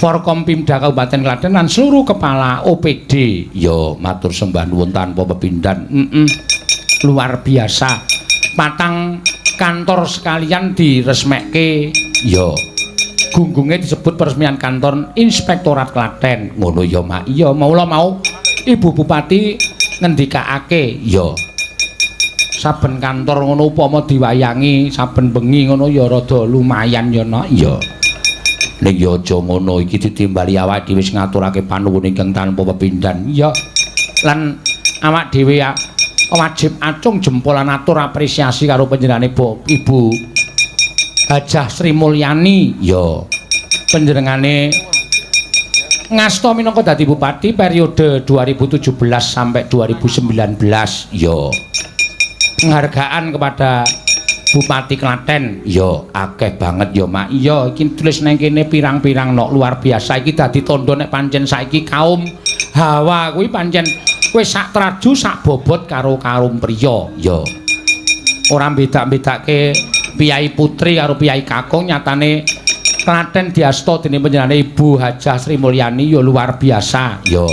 Forkompimda Kabupaten Klaten lan seluruh kepala OPD. Ya, matur sembah nuwun tanpa pepindhan. Luar biasa. 4 kantor sekalian diresmekke. Ya. Gunggunge disebut peresmian kantor Inspektorat Klaten. Ngono ya, Mak. Iya, maula mau Ibu Bupati ngendikake. Ya. Saben kantor ngono upama diwayangi saben bengi ngono ya rada lumayan ya, Nok. Ya. Ning ya aja ngono, iki ditimbali awake dhewe wis ngaturake panuwun ingkang tanpa pepindhan. Ya. Lan awak dhewe wajib acung jempol lan atur apresiasi karo panjenengane Ibu Hajah Sri Mulyani. Ya. Panjenengane ngasta minangka dadi bupati periode 2017 sampai 2019. Ya. Penghargaan kepada Bupati Klaten. Ya, akeh banget ya, Mak. Iya, iki tulis nang kene pirang-pirang, Nok, luar biasa. Iki dadi tandha nek pancen saiki kaum Hawa kuwi pancen wis sak traju sak bobot karo kaum priya. Ya. Ora beda-bedake piyai putri karo piyai kakung, nyatane Klaten diasta dening panjenengane Ibu Hajah Sri Mulyani ya luar biasa. Ya.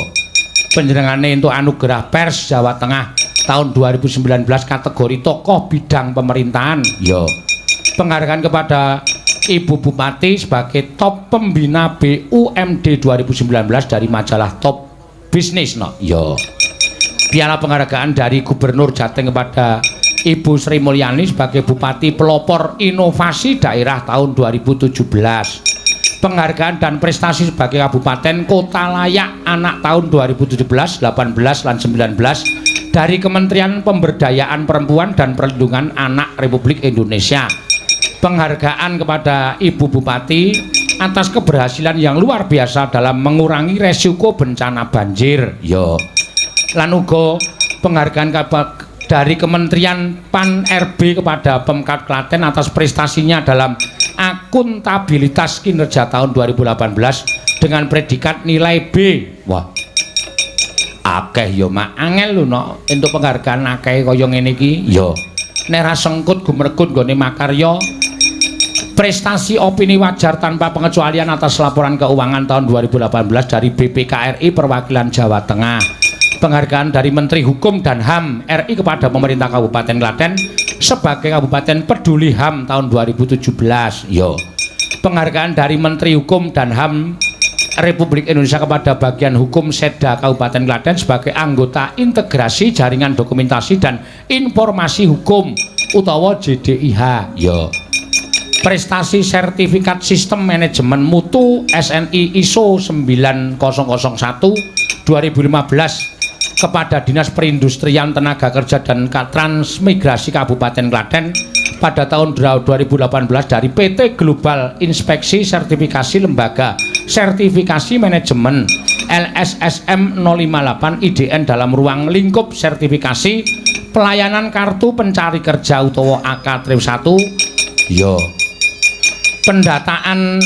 Panjenengane entuk anugerah pers Jawa Tengah tahun 2019 kategori tokoh bidang pemerintahan. Ya. Penghargaan kepada Ibu Bupati sebagai top pembina BUMD 2019 dari majalah Top Bisnis, Nok. Ya. Piala penghargaan dari Gubernur Jateng kepada Ibu Sri Mulyani sebagai Bupati Pelopor Inovasi Daerah tahun 2017. Penghargaan dan prestasi sebagai Kabupaten Kota Layak Anak tahun 2017, 18, dan 19 dari Kementerian Pemberdayaan Perempuan dan Perlindungan Anak Republik Indonesia. Penghargaan kepada Ibu Bupati atas keberhasilan yang luar biasa dalam mengurangi resiko bencana banjir. Ya. Lan uga penghargaan dari Kementerian Pan RB kepada Pemkab Klaten atas prestasinya dalam akuntabilitas kinerja tahun 2018 dengan predikat nilai B. Wah. Akeh ya, Mak. Angel lho, Nok, entuk penghargaan akeh kaya ngene iki. Ya. Nek ra sengkut gumregut nggone makarya. Prestasi opini wajar tanpa pengecualian atas laporan keuangan tahun 2018 dari BPKRI Perwakilan Jawa Tengah. Penghargaan dari Menteri Hukum dan HAM RI kepada pemerintah Kabupaten Klaten sebagai Kabupaten Peduli HAM tahun 2017. Ya. Penghargaan dari Menteri Hukum dan HAM Republik Indonesia kepada bagian hukum Setda Kabupaten Klaten sebagai anggota integrasi jaringan dokumentasi dan informasi hukum utawa JDIH. Ya. Prestasi sertifikat sistem manajemen mutu SNI ISO 9001 2015 kepada Dinas Perindustrian Tenaga Kerja dan Transmigrasi Kabupaten Klaten pada tahun 2018 dari PT Global Inspeksi Sertifikasi Lembaga Sertifikasi Manajemen LSSM 058 IDN dalam ruang lingkup sertifikasi pelayanan kartu pencari kerja utawa AK 1. Ya. Pendataan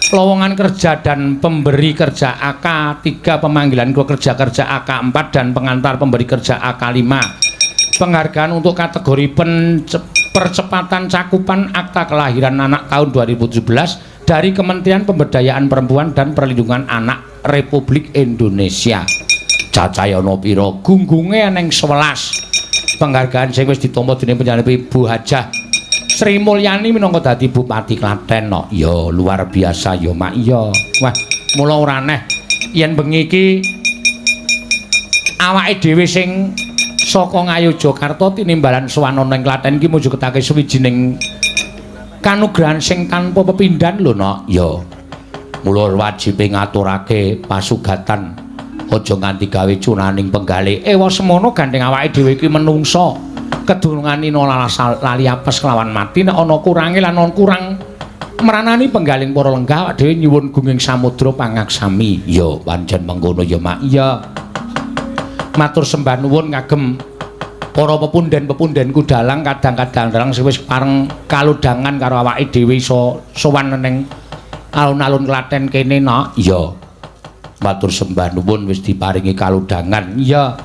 Lowongan kerja dan pemberi kerja AK 3, pemanggilan kerja-kerja AK 4 dan pengantar pemberi kerja AK 5. Penghargaan untuk kategori percepatan cakupan akta kelahiran anak tahun 2017 dari Kementerian Pemberdayaan Perempuan dan Perlindungan Anak Republik Indonesia. Cacahe ana pira? Gunggunge eneng 11. Penghargaan sing wis ditampa dening panjenengan Ibu Hajah Sri Mulyani minangka dadi Bupati Klaten no. Ya luar biasa ya Mak ya. Wah, mula ora aneh yen bengi iki awake dhewe sing saka Ngayogyakarta tinimbalan sowan ana ing Klaten iki mujudake suwijining kanugrahan sing tanpa pepindhan lho nok. Ya. Mula wajibe ngaturake pasugatan aja nganti gawe cunaning penggalih. Ewa semono gandeng awake dhewe iki menungsa. Kedunungan ina lali apes kelawan mati nek ana kurange lan ana kurang meranani penggaling para lenggah awake dhewe nyuwun gunging samudra pangaksami. Ya pancen mengkono ya Mak. Iya. Matur sembah nuwun kagem para pepunden-pepundenku dalang kadang-kadang dalang sing wis pareng kalodhangan karo awake dhewe iso sowan ning alun-alun Klaten kene nok. Iya. Matur sembah nuwun wis diparingi kalodhangan. Iya.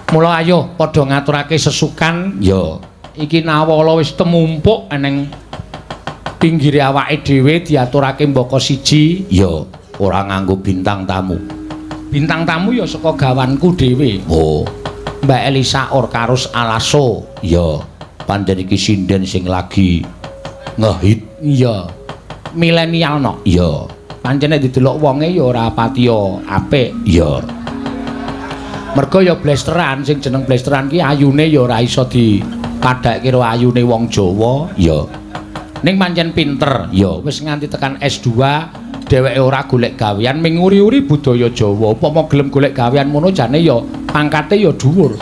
Mula ayo padha ngaturake sesukan. Ya. Iki nawala wis temumpuk eneng pinggire awake dhewe diaturake mbaka siji. Ya, ora nganggo bintang tamu. Bintang tamu ya saka gawanku dhewe. Oh, Mbak Elisa Orkarus Alaso. Ya, pancen iki sinden sing lagi ngehit. Iya. Milenial no. Iya. Pancen nek didelok wonge ya ora patiya apik. Iya. Mergo ya blesteran, sing jeneng blesteran ki ayune ya ora iso dipadhake karo ayune wong Jawa. Ya. Ning pancen pinter. Ya, wis nganti tekan S2 dheweke ora golek gawean ming nguri-uri budaya Jawa. Upama gelem golek gawean mono jane ya pangkate ya dhuwur.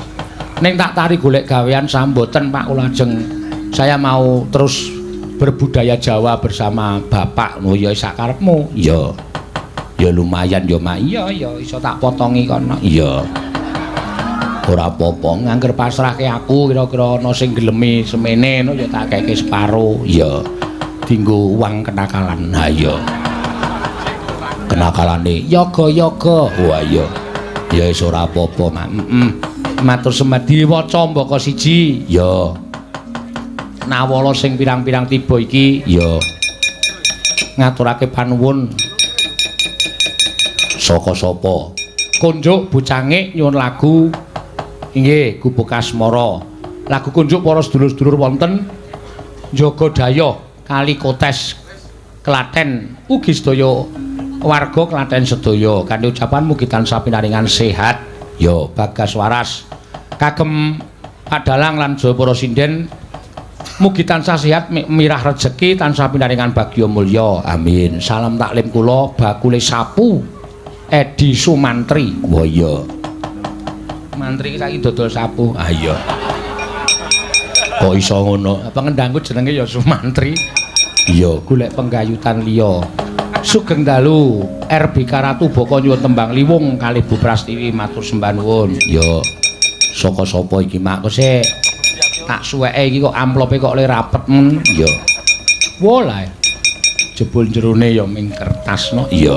Ning tak tari golek gawean samboten Pak kula ajeng. Saya mau terus berbudaya Jawa bersama bapak. Oh ya sak karepmu. Ya. Ya lumayan ya Mak. Iya ya iso tak potongi kono. Iya. Ora apa-apa, ngangger pasrahke aku kira-kira ana sing gelemi semene ngono ya tak keke separo. Iya. Dinggo uang kenakalan. Ha iya. Kenakalane yoga-yoga. Wah iya. Ya wis ora apa-apa, Mak. Heeh. Matur sembah diwaca mbaka siji. Ya. Nawala sing pirang-pirang tiba iki. Ya. Ngaturake panuwun. Saka sapa? Konjuk Bocangik nyuwun lagu inggih Gubuk Asmara. Lagu kunjuk para sedulur-sedulur wonten Jogodayoh Kali Kotes Klaten ugi sedaya warga Klaten sedaya kanthi ucapan mugi tansah pinaringan sehat ya bagas waras. Kagem Pak Dalang lan sedaya para sinden mugi tansah sehat mirah rejeki tansah pinaringan bagya mulya. Amin. Salam taklim kula bakule sapu Edi Sumantri. Wah iya. Mantri iki saiki dodol sapu. Ah iya. Kok iso ngono? Pengendangku jenenge ya Sumantri. Iya, golek penggayutan liya. Sugeng dalu RBK Ratu Boko nyuwun tembang liwung kalih Bu Prastiwi matur sembah nuwun. Ya. Saka sapa iki Mak? Kok sik tak suweke iki kok amplope kok le rapet men. Iya. Wolah. Jebul jerone ya ming kertas no. Iya.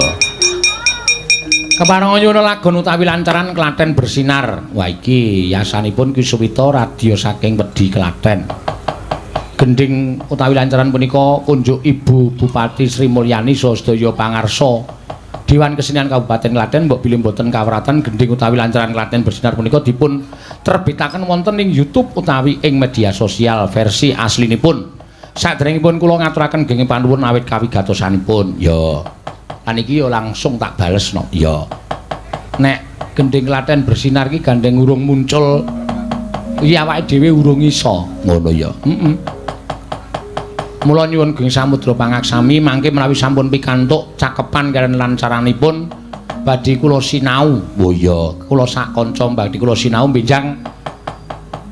Kepareng nyuwun lagon utawi lancaran Klaten bersinar. Wah iki yasanipun Ki Suwita radio saking Wedi Klaten. Gending utawi lancaran punika kunjuk Ibu Bupati Sri Mulyani saha sedaya pangarsa Dewan Kesenian Kabupaten Klaten mbok bilih mboten kawratan gending utawi lancaran Klaten bersinar punika dipun terbitaken wonten ing YouTube utawi ing media sosial versi aslinipun. Saderengipun kula ngaturaken genging panuwun awit kawigatosanipun. Ya. Lan iki ya langsung tak bales no. Ya. Nek gending Klaten bersinar iki gandeng urung muncul iki awake dhewe urung iso. Ngono ya. Heeh. Mula nyuwun Geng Samudra Pangaksami mangke menawi sampun pikantuk cakepan kaliyan lancaranipun badhe kula sinau. Oh iya, kula sak kanca badhe kula sinau benjang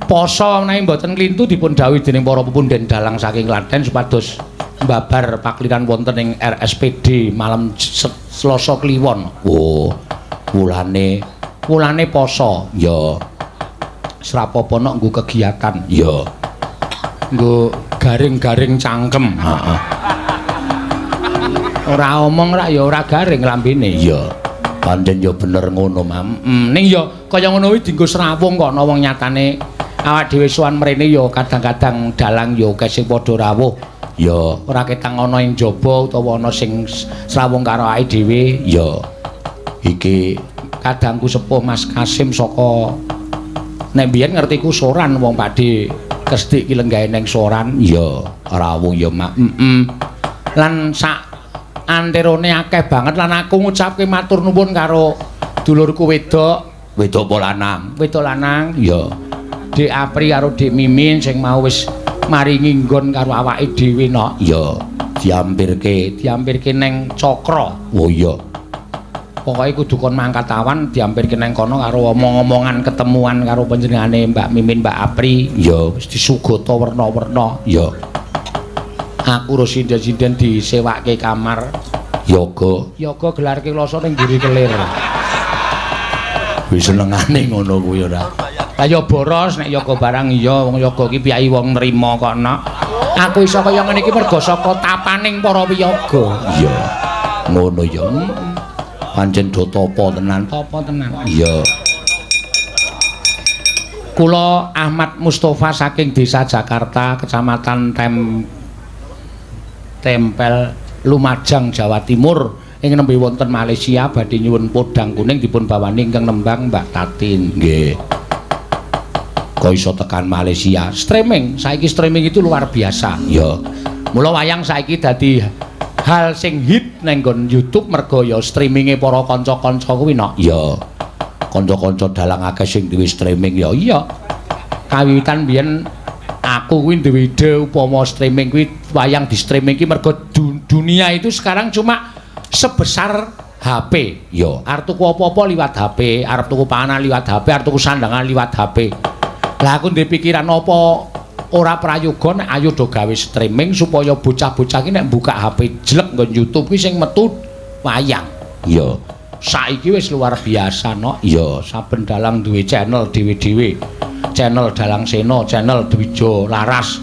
poso menawi mboten klintu dipun dhawuhi dening para pepunden dalang saking Klaten supados mbabar pakliran wonten ing RSPD malam Selasa Kliwon. Oh, wulane poso. Ya. Srapapa nok nggo kegiatan. Ya. Nggo garing-garing cangkem. Heeh. Ora omong rak ya ora garing lambene. Iya. Pancen ya bener ngono, Mam. Ning ya kaya ngono kuwi dienggo srawung kok ana wong nyatane awak dhewe sowan mrene ya kadang-kadang dalang ya akeh sing padha rawuh. Ya, Ora ketang ana ing jaba utawa ana sing srawung karo awake dhewe. ya. Iki Kadangku sepuh Mas Kasim saka nek biyen ngertiku Soran wong Pakde Kesdik ki lenggahe ning Soran. ya rawuh ya, Mak. Lan sak anterone akeh banget lan aku ngucapke matur nuwun karo dulurku wedok, Wedok apa lanang? wedok lanang, Ya. Dik Apri karo Dik Mimin sing mau wis maringi nggon karo awake dhewe nok. Ya, diampirke. Diampirke neng Cakra. Oh iya. Pokoke kudu kon mangkat awan diampirke neng kono karo omong-omongan ketemuan karo panjenengane Mbak Mimin, Mbak Apri. Ya, Wis disugata werna-werna. ya. Aku ro sinden-sinden disewake kamar. Yoga Yoga gelarke kloso ning mburi kelir. wis senengane ngono kuwi ora. Lah ya boros nek yoga barang iya wong yoga ki piyayi wong nrima kok nok. Aku iso kaya ngene iki mergo saka tapaning para wiyaga. Iya. Ngono ya. Pancen do tapa tenan. Tapa tenan. Iya. Kula Ahmad Mustofa saking Desa Jakarta, Kecamatan Tempel, Lumajang, Jawa Timur. Ing nembe wonten Malaysia badhe nyuwun podang kuning dipun bawani ingkang nembang Mbak Tatin. Nggih. Kok iso tekan Malaysia? Streaming, saiki streaming itu luar biasa. Ya. Mula wayang saiki dadi hal sing hit neng nggon YouTube mergo ya streaminge para kanca-kanca kuwi nok. Ya. Kanca-kanca dalang akeh sing duwe streaming ya. Iya. Kawitan biyen aku kuwi duwe ide upama streaming kuwi wayang di streaming ki mergo dunia itu sekarang cuma sebesar HP. Ya. Arep tuku apa-apa liwat HP, arep tuku panganan liwat HP, arep tuku sandangan liwat HP. Lah aku ndek pikiran apa ora prayoga nek ayo do gawe streaming supaya bocah-bocah ki nek buka HP jlek nggon YouTube ki sing metu wayang. Ya. Saiki wis luar biasa nok. Ya. Saben dalang duwe channel dhewe-dhewe. Channel Dalang Sena, channel Dwijo Laras,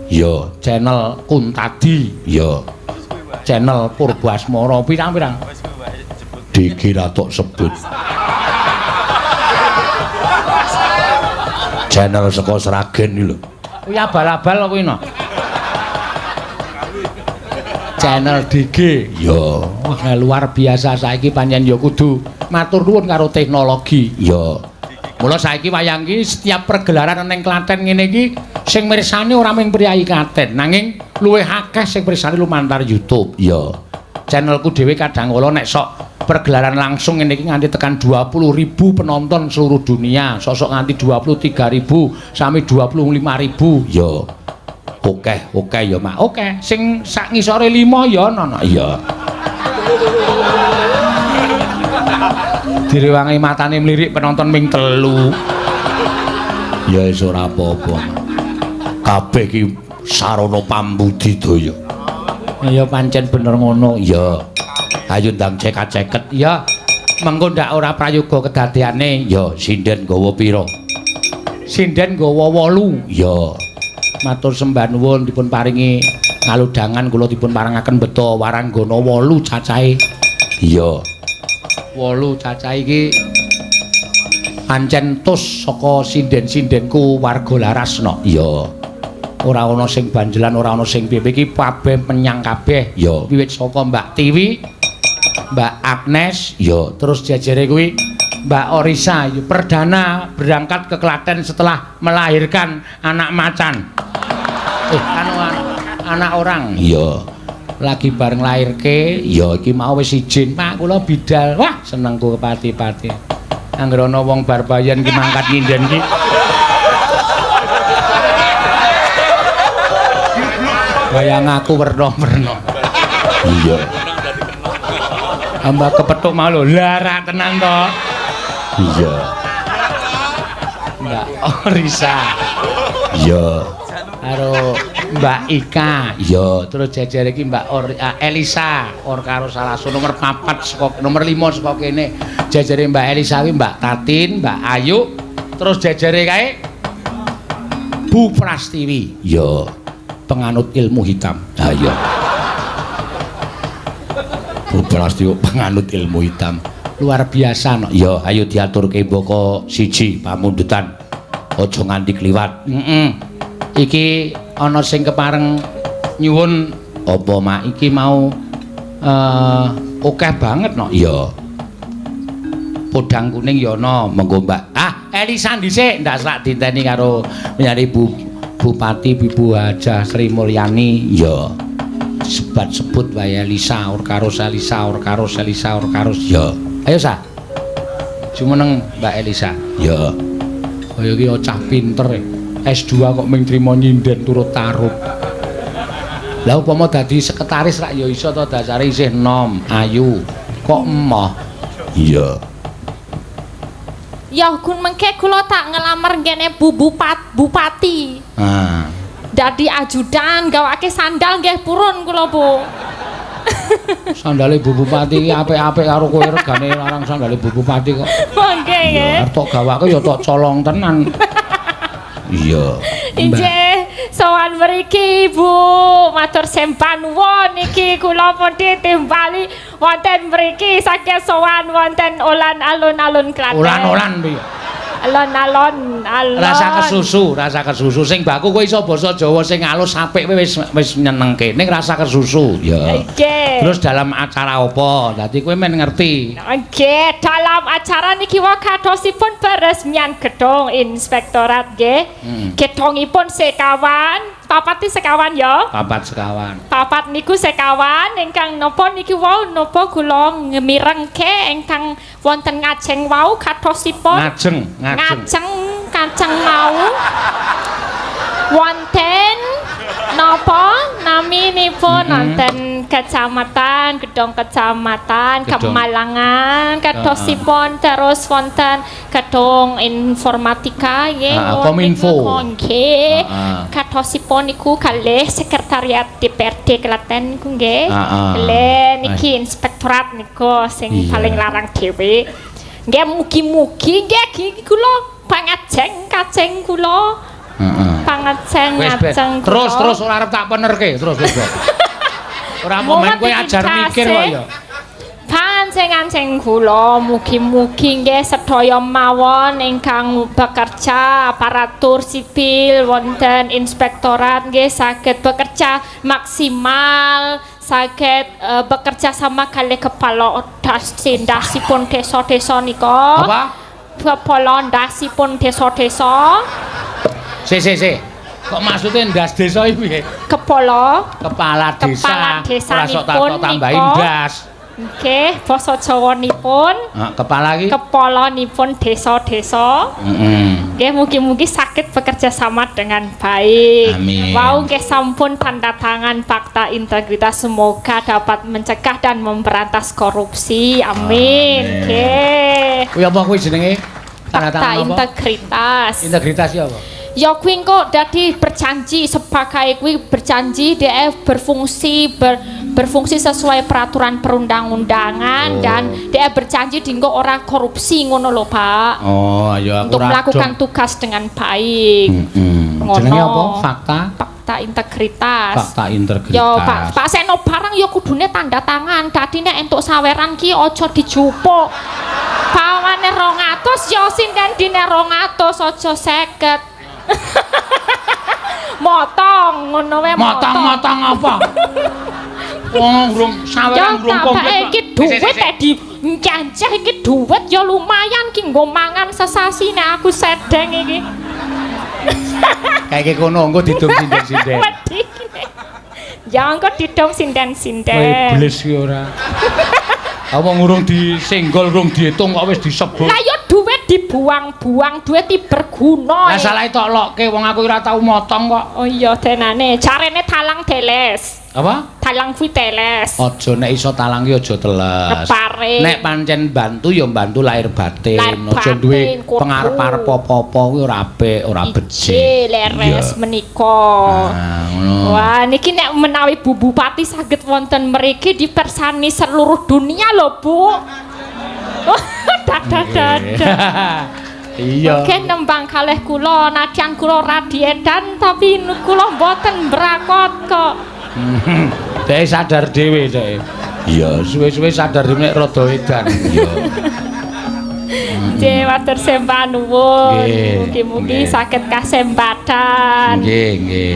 Ya. channel Kuntadi, Ya. channel Purbo Asmara, pirang-pirang. Dikira tok sebut. Channel saka Sragen iki lho. Kuwi abal-abal kuwi no. Channel DG. Ya. Wah, luar biasa saiki pancen ya kudu matur nuwun karo teknologi. Ya. Mula saiki wayang iki setiap pergelaran ning Klaten ngene iki sing mirsani ora mung priyayi Klaten, nanging luwih akeh sing mirsani lumantar YouTube. Ya. Channelku dhewe kadang kala nek sok pergelaran langsung ngene iki nganti tekan 20.000 penonton seluruh dunia, sok-sok nganti 23.000 sami 25.000. Ya. Okeh, okeh ya, Mak. Oke, sing sak ngisore 5 ya ana no. Iya. Direwangi matane mlirik penonton ming 3. Ya wis ora apa-apa. Kabeh iki sarana pambudidaya. Ya pancen bener ngono. Ya. Ayo ndang cekat-ceket. Ya, mengko ndak ora prayoga kedadeane. Ya, sinden gawa pira? Sinden gawa 8. Ya. Matur sembah nuwun dipun paringi kalodhangan kula dipun parengaken beto waranggana 8 cacahe. Iya. 8 cacahe iki pancen tus saka sinden-sindenku warga Laras no. Iya. Ora ana sing banjelan, ora ana sing piye iki kabeh menyang kabeh. Iya. Wiwit saka Mbak Tiwi, Mbak Agnes, Iya. terus jejere kuwi Mbak Orisa ya, perdana berangkat ke Klaten setelah melahirkan anak macan. Anu anak orang. Iya. Lagi bareng lahirke, Iya. iki mau wis izin, Pak, kula bidal. Wah, senengku kepati-pati. Angger ana wong bar bayan ki mangkat nyinden ki. Bayang aku werna-werna. Iya. Hamba kepethuk mau lho, lara tenan to. Iya. Mbak Orisa Iya. karo Mbak Ika. Iya. Terus jejer iki Mbak Elisa or karo Salaso nomor 4 saka nomor 5 saka kene. Jejere Mbak Elisa kuwi Mbak Tatin, Mbak Ayu, terus jejere kae Bu Prastiwi. Iya. Penganut ilmu hitam. Ha iya. Bu Prastyo penganut ilmu hitam. Luar biasa no. Ya, ayo diaturke mbaka siji pamundutan. Aja nganti kliwat. Heeh. Iki ana sing kepareng nyuwun apa mak iki mau akeh banget no. Iya. Podang kuning ya ana, monggo Mbak. Ah, Elisa dhisik ndak selak dinteni karo menyari Bu Bupati Ibu Hajah Sri Mulyani. Iya. Sebat sebut wae Elisa ur karo Elisa ur karo Elisa ur karo. Ya. Ayo sa. Jumeneng Mbak Elisa. Ya. Kaya iki cah pinter e. S2 kok mung trimo nyinden turut tarup. Lah upama dadi sekretaris rak ya iso to, dasare isih enom, ayu. Kok emoh. Iya. Ya gun mengke kula tak ngelamar ngene Bu Bupati. Ah. Dadi ajudan gawake sandal nggih purun kula, Bu. Sandale Bu Bupati iki apik-apik karo kowe regane larang sandale Bu Bupati kok. Monggo nggih. Arep tok gawake ya tok colong tenan. Iya. Injih, sowan mriki Ibu, matur sembah nuwun iki kula pun ditimbali wonten mriki saking sowan wonten olan alun-alun Klaten. Olan-olan piye? Alon-alon, alon. Rasa kesusu, rasa kesusu sing baku kowe iso basa Jawa sing alus apik kowe wis wis nyenengke. Ning rasa kesusu. Ya. Nggih. Terus dalam acara apa? Dadi kowe men ngerti. Nggih, dalam acara niki wae kadosipun peresmian gedung inspektorat nggih. Gedhongipun sekawan, papat sekawan ya. Papat sekawan. Papat niku sekawan ingkang napa niki wau napa kula ngemirengke ingkang wonten ngajeng wau kadosipun Ngajeng, ngajeng. Ngajeng kacang mau wonten napa naminipun wonten kecamatan, gedhong kecamatan Gedhong. Kemalangan kadosipun terus wonten gedhong informatika nggih Kominfo. Nggih. Kadosipun niku kalih sekretariat DPRD Klaten niku nggih. Kalih niki inspektorat niku sing paling larang dhewe. Nggih mugi-mugi nggih iki kula pangajeng kaceng kula. Pangajeng ngajeng Terus terus ora arep tak penerke, terus terus. Ora momen kowe ajar mikir kok ya. Panceng-anceng kula mugi-mugi nggih sedaya mawon ingkang bekerja aparatur sipil wonten inspektorat nggih saged bekerja maksimal, saged bekerja sama kalih kepala ndasipun desa-desa nika. Apa? Kepala ndasipun desa-desa. Si si si. Kok maksudnya ndas desa iki piye? Kepala Kepala desa. Kepala desa Ora sok tak nipun tambahi nika. ndas. Nggih, basa Jawanipun. Kepala iki? Kepalanipun desa-desa. Nggih, mugi-mugi saged bekerja sama dengan baik. Amin. Wau nggih sampun tanda tangan fakta integritas, semoga dapat mencegah dan memberantas korupsi. Amin. Nggih. Kuwi apa kuwi jenenge? Tanda Fakta tangan apa? integritas. Integritas ya apa? Ya kuwi engko dadi berjanji sebagai kuwi berjanji DF berfungsi berfungsi sesuai peraturan perundang-undangan dan DF berjanji dinggo ora korupsi ngono lho Pak. Oh, ayo aku Untuk melakukan tugas dengan baik. Ngono. Jenenge apa? Fakta Fakta integritas. Fakta integritas. Yo Pak, Pak Seno barang yo kudune tanda tangan. Dadi nek entuk saweran ki aja dijupuk. Pawane 200 yo sinden dine 200 aja 50. Motong ngono wae Motong-motong apa? Wong urung Ya saweran urung komplit. tambah iki duit nek di ncanceh iki duit ya lumayan ki nggo mangan sesasi nek aku sedeng iki. Kayak kono engko didum sinden-sinden. Wedi. Ya engko didum sinden-sinden. Kowe iblis ki ora. Wong urung disenggol, urung diitung kok wis disebut. Lah ya duit dibuang-buang, duit iki berguna. Lah salahe tok lokke wong aku ora tau motong kok. Oh iya tenane, carene talang teles. Apa? Talang kuwi teles. Aja nek iso talang ki aja teles. Kepare. Nek pancen bantu ya bantu lahir batin. Lahir Aja duwe batin, kudu. pengarep-arep apa-apa kuwi ora apik, ora becik. Ije leres menika. Nah, ngono. Wah, niki nek menawi Bu Bupati saged wonten mriki dipersani seluruh dunia lho, Bu. Dadah dadah. Iya. Oke nembang kalih kula, nadyan kula radiedan tapi kula mboten mbrakot kok. Dhek sadar dhewe dhek. Iya, Suwe-suwe sadar nek rada edan. Iya. Nggih, matur sembah nuwun. Nggih, Mugi-mugi saged kasempatan. Nggih, nggih.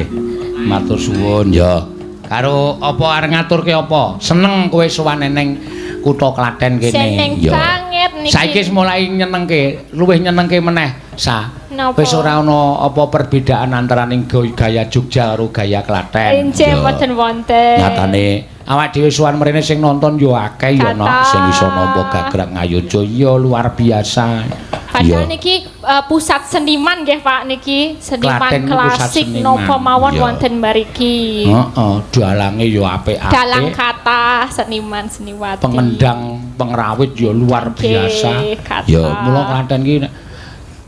Matur suwun ya. Karo apa arep ngaturke apa? Seneng kowe sowan neng kutha Klaten kene. Seneng banget niki. Saiki wis mulai nyenengke, luwih nyenengke meneh, Sa. Napa? Wis ora ana apa perbedaan antaraning gaya Jogja karo gaya Klaten. Injih mboten wonten. Nyatane Awak dhewe sowan mrene sing nonton yo akeh yo no, Kathah. sing iso nampa gagrak Ngayogya ya luar biasa. Padahal niki pusat seniman nggih Pak niki, seniman Klaten niku pusat klasik seniman. napa mawon Iya. wonten mriki. Heeh, dalange yo apik-apik. Dalang kathah seniman seniwati. Pengendang, pengrawit yo luar biasa. Kathah. Ya, Mula Klaten ki nek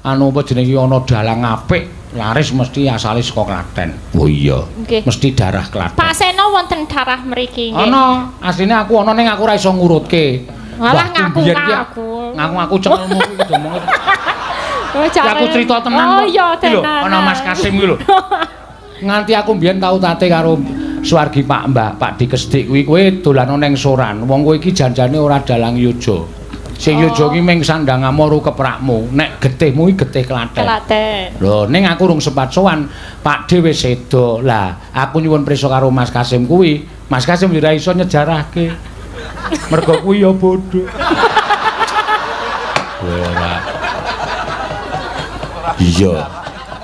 anu apa jenenge ki ana dalang apik, laris mesti asale saka Klaten. Oh iya. Nggih. Mesti darah Klaten. Pak Seno wonten darah mriki nggih. Ana, asline aku ana ning aku ora iso ngurutke. Malah Mbahku biyen ki ngaku-ngaku. Ngaku-ngaku cengelmu kuwi domong. Oh, Ya aku cerita tenan Oh kok. iya Iki lho, tenan. ana Mas Kasim kuwi lho. Nganti aku mbiyen tau tate karo Suwargi Pak Mbah, Pak Dikesdik kuwi kowe dolano ning Soran. Wong kowe iki janjane ora dalang yojo. Sing yojo ki ming sandang amoru keprakmu, nek getihmu iki getih Klaten. Klaten. Lho, ning aku rung sempat sowan, Pak D wis sedo. Lah, aku nyuwun prisa karo Mas Kasim kuwi. Mas Kasim yo ora iso nyejarahke. Mergo kuwi ya bodho. Kowe ora. Iya.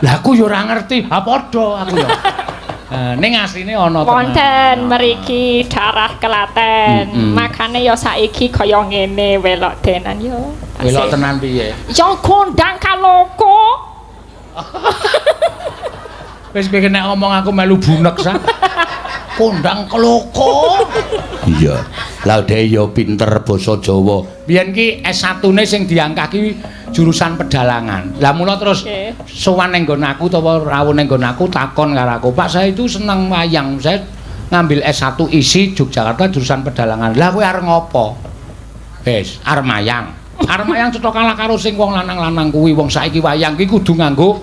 Lah aku yo ora ngerti. Ha padha aku yo. Ning asline ana tenan. Wonten mriki darah Klaten. Makane ya saiki kaya ngene welok tenan yo. Welok tenan piye? Ya kondang kaloko. Wis kowe nek ngomong aku melu bunek sa. Kondang keloko. Iya. Lah dhek ya pinter basa Jawa. Biyen ki S1-ne sing diangkah ki jurusan pedalangan. Lah mula terus sowan ning nggon aku utawa rawuh ning nggon aku takon karo aku, "Pak, saya itu seneng wayang. Saya ngambil S1 ISI Yogyakarta jurusan pedalangan." Lah kowe arep ngopo? Wis, arep mayang. Arep mayang cetha kalah karo sing wong lanang-lanang kuwi. Wong saiki wayang ki kudu nganggo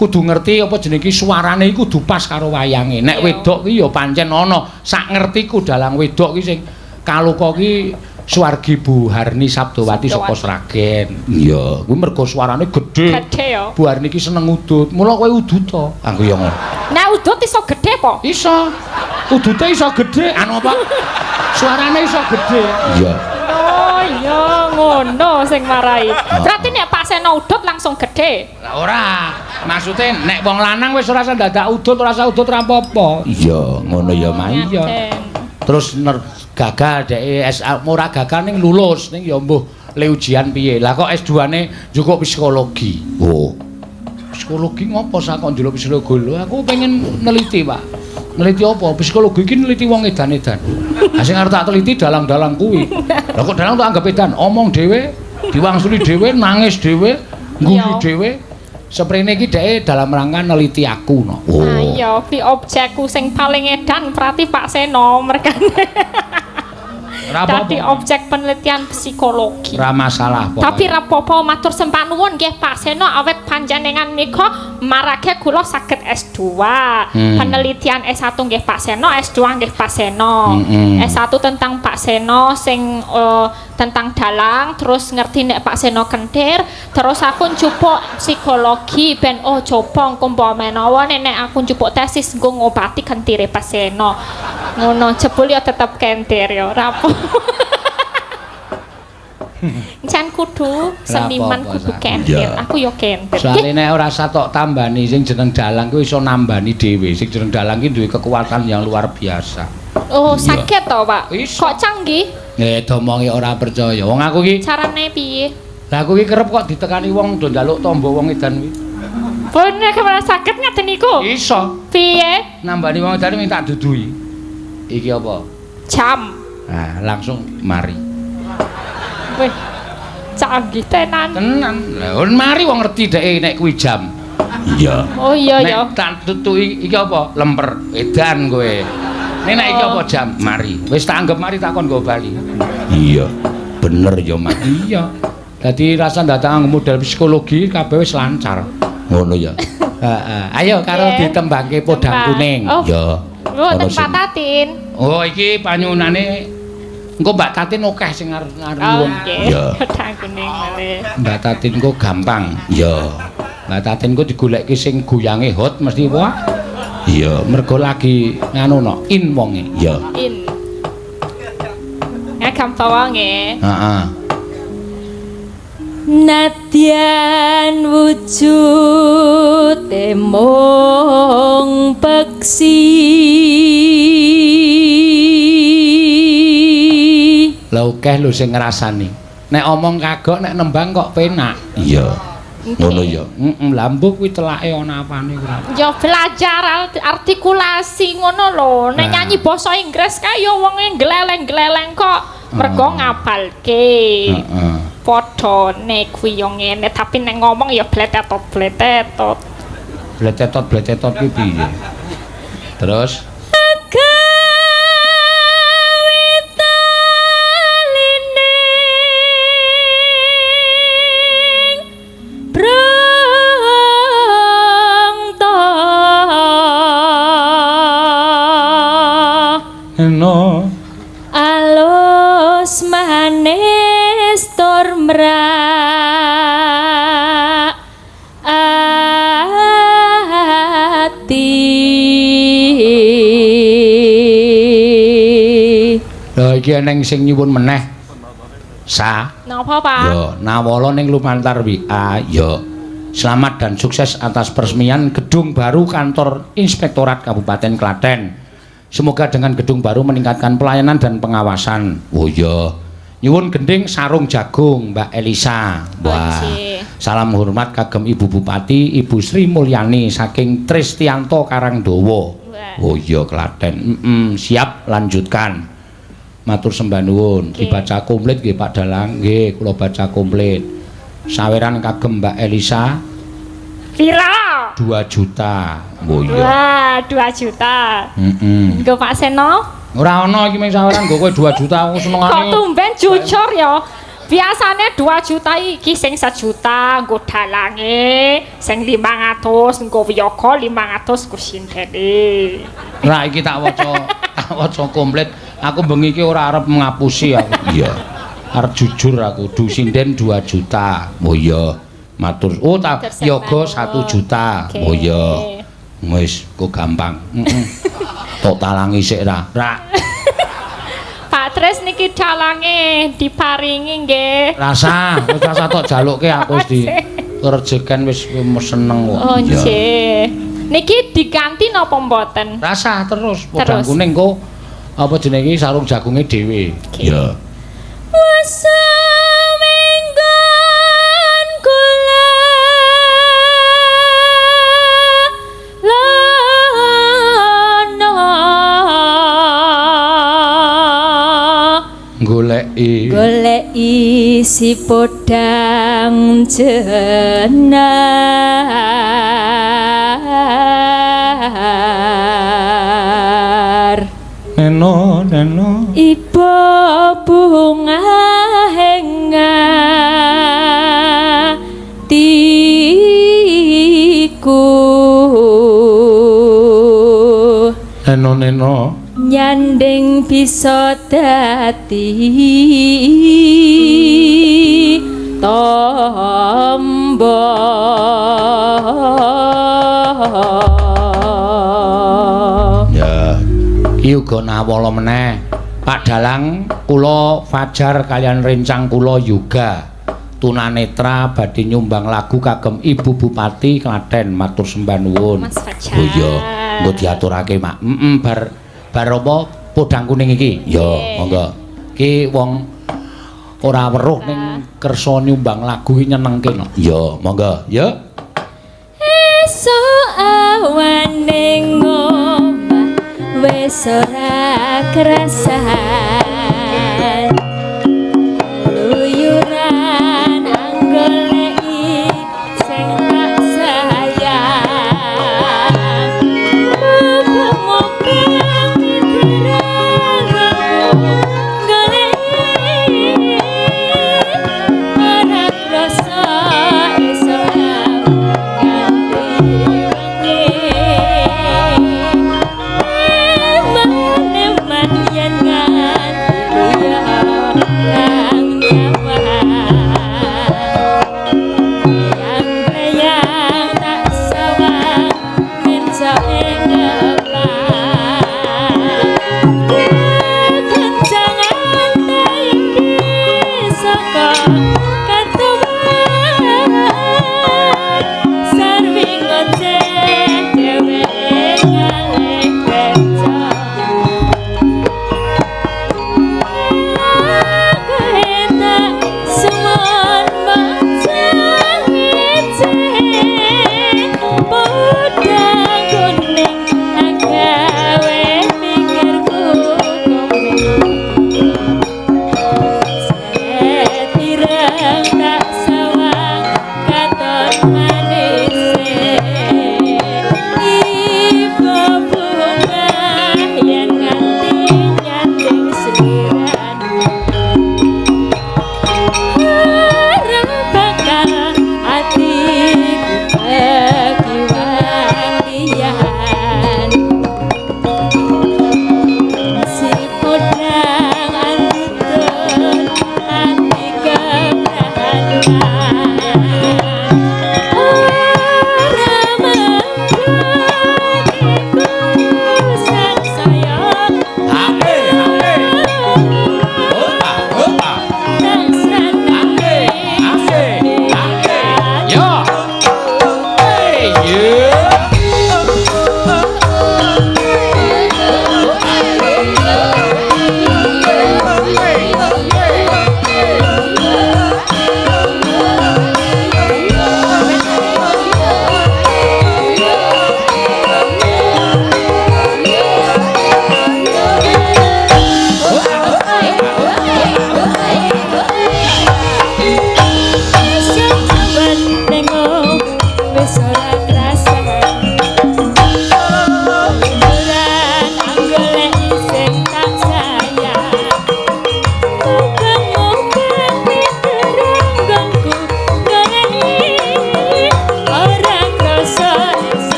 kudu ngerti apa jenenge ki suarane iku kudu pas karo wayange. Nek wedok ki ya pancen ana. Sak ngertiku dalang wedok ki sing kaloka ki Suwargi Bu Harni Sabdowati saka Sragen. Iya. Kuwi mergo suarane gedhe. Gedhe ya. Bu Harni ki seneng udut. Mula kowe udut to. Aku ya ngono. Nah udut iso gedhe po? Iso. Udute iso gedhe. Anu apa? Suarane iso gedhe. Iya. Oh iya ngono sing marai. Berarti nek Pak Seno udut langsung gedhe. Lah ora. Maksude nek wong lanang wis ora usah dadak udut, ora usah udut ora apa-apa. Iya, ngono ya, Mas. Iya. Terus gagal dhek SA ora gagal ning lulus ning ya mbuh le ujian piye. Lah kok S2-ne njukuk psikologi. Oh. Psikologi ngopo sak kok njaluk psikologi? Lho aku pengen neliti, Pak. Neliti apa? Psikologi iki neliti wong edan-edan. Lah sing arep tak teliti dalang-dalang kuwi. Lah kok dalang tak anggap edan, omong dhewe, diwangsuli dhewe, nangis dhewe, ngguyu dhewe. Seprene iki dhek dalam rangka neliti aku no. Oh. Ah iya, ki objekku sing paling edan berarti Pak Seno mergane. Ora Dadi apa-apa. objek penelitian psikologi. Ora masalah pokoke. Tapi ra apa-apa matur sembah nuwun nggih Pak Seno awet panjenengan nika marake kula saged S2. Penelitian S1 nggih Pak Seno, S2 nggih Pak Seno. S1 tentang Pak Seno sing tentang dalang, terus ngerti nek Pak Seno kentir, terus aku njupuk psikologi ben oh coba engko mbok menawa nek aku njupuk tesis nggo ngobati kentire Pak Seno. Ngono jebul ya tetep kentir ya ora apa. Jan kudu seniman kudu kentir. Aku yo kentir. Soale nek ora usah tok tambani sing jeneng dalang kuwi iso nambani dhewe. Sing jeneng dalang ki duwe kekuatan yang luar biasa. Oh, sakit to, Pak? Iso. Kok canggih? Domongi ora percaya. Wong aku ki carane piye? Lah aku ki kerep kok ditekani wong do njaluk tombo wong edan kuwi. Bener kemana sakit ngaten niku? Iso. Piye? Nambani wong edan minta duduhi. Iki apa? Jam. Nah, langsung mari. Wih. Canggih tenan. Tenan. Lah mari wong ngerti dhek nek kuwi jam. Iya. Oh iya ya. Nek tak tutuki iki apa? Lemper. Edan kowe. Nek nek iki apa jam? Mari. Wis tak anggap mari tak kon nggo bali. Iya. Bener ya, Mas. Iya. Dadi rasa datang model psikologi kabeh wis lancar. Ngono ya. Heeh. Ayo karo ditembangke podang kuning. Oh. Ya. Mboten patatin. Oh, iki panyuwunane Engko Mbak Tatin akeh sing arep nyuwun. Iya. Podang kuning malih. Mbak Tatin kok gampang. Iya. Mbak Tatin kok digolekke sing goyange hot mesti wah. Iya. Mergo lagi nganu no, in wonge. Iya. In. Ya gampang wonge. Heeh. Nadyan wujud mung peksi. Lah akeh lho sing ngrasani. Nek omong kagok nek nembang kok penak. Iya. Ngono ya. Heeh, lha mbuh kuwi telake ana apane kuwi. Ya belajar artikulasi ngono lho. Nek nyanyi basa Inggris kae ya wonge gleleng-gleleng kok mergo ngapalke. Heeh. Padha nek kuwi yo ngene tapi nek ngomong ya bletetot-bletetot. Bletetot-bletetot kuwi piye? Terus no alus manis tur mrak ati. Lha iki eneng sing nyuwun meneh. Sa. Napa, Pak? Yo, nawala ning lumantar WA, yo. Selamat dan sukses atas peresmian gedung baru kantor Inspektorat Kabupaten Klaten. Semoga dengan gedung baru meningkatkan pelayanan dan pengawasan. Oh iya. Nyuwun gending sarung jagung Mbak Elisa. Wah. Salam hormat kagem Ibu Bupati Ibu Sri Mulyani saking Tristianto Karangdowo. Oh iya Klaten. Siap lanjutkan. Matur sembah nuwun. Dibaca komplit nggih Pak Dalang. Nggih, kula baca komplit. Saweran kagem Mbak Elisa. Pira? 2 juta. Oh iya. Wah, 2 juta. Heeh. Nggo Pak Seno? Ora ana iki mung saweran nggo kowe 2 juta aku senengane. Kok tumben jujur ya. Biasane 2 juta iki sing 1 juta nggo dalange, sing 500 nggo wiyaga, 500 nggo sindene. Lah iki tak waca, tak waca komplit. Aku bengi iki ora arep ngapusi aku. Iya. Arep jujur aku, du sinden 2 juta. Oh iya. Matur. Oh, ta yoga 1 juta. Okay. Oh iya. Wis, kok gampang. Heeh. Tok talangi sik ra. Ra. Pak Tris niki dalange diparingi nggih. Rasa, wis rasa tok jalukke aku wis di rejeken wis seneng kok. Oh nggih. Niki diganti napa mboten? Rasa terus podang kuning kok apa jenenge sarung jagunge dhewe. Iya. Goleki goleki si podang jenar neno neno iba bunga hengatiku neno neno nyanding bisa dadi tombo. Ya, iki uga nawala meneh. Pak Dalang kula Fajar kalian rencang kula Yoga tunanetra badhe nyumbang lagu kagem Ibu Bupati Klaten. Matur sembah nuwun. Mas Fajar. Oh iya, engko diaturake, Mak. Heeh, bar apa podang kuning iki? Ya, monggo. Iki wong ora weruh ning kersa nyumbang lagu iki nyenengke no. Ya, monggo. Ya. Esuk awane ngomah wis ora krasan. Luyuran anggoleki sing tak sayang. Muga-muga eman-eman yen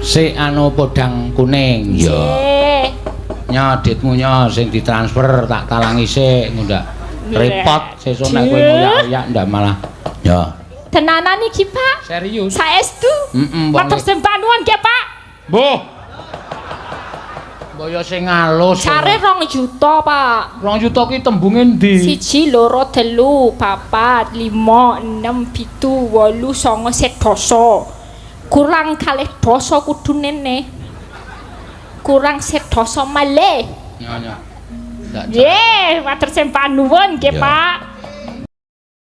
Sik anu podang kuning. Iya. Nggih. Nyo ditmu nyo sing ditransfer tak talangi sik ngundak. Repot sesuk nek kowe ngoyak-oyak ndak malah. Ya. Tenanan iki, Pak. Serius. Saestu. Heeh, Matur sembah nuwun nggih, Pak. Mbuh. Mbaya sing alus. Jare 2 juta, Pak. 2 juta ki tembunge ndi? 1 2 3 4 5 6 7 8 9 sedasa. Kurang kalih dasa kudune neh. Kurang sedasa malih. Nyo nyo. Ndak Nggih, matur sembah nuwun nggih, Ya. Pak.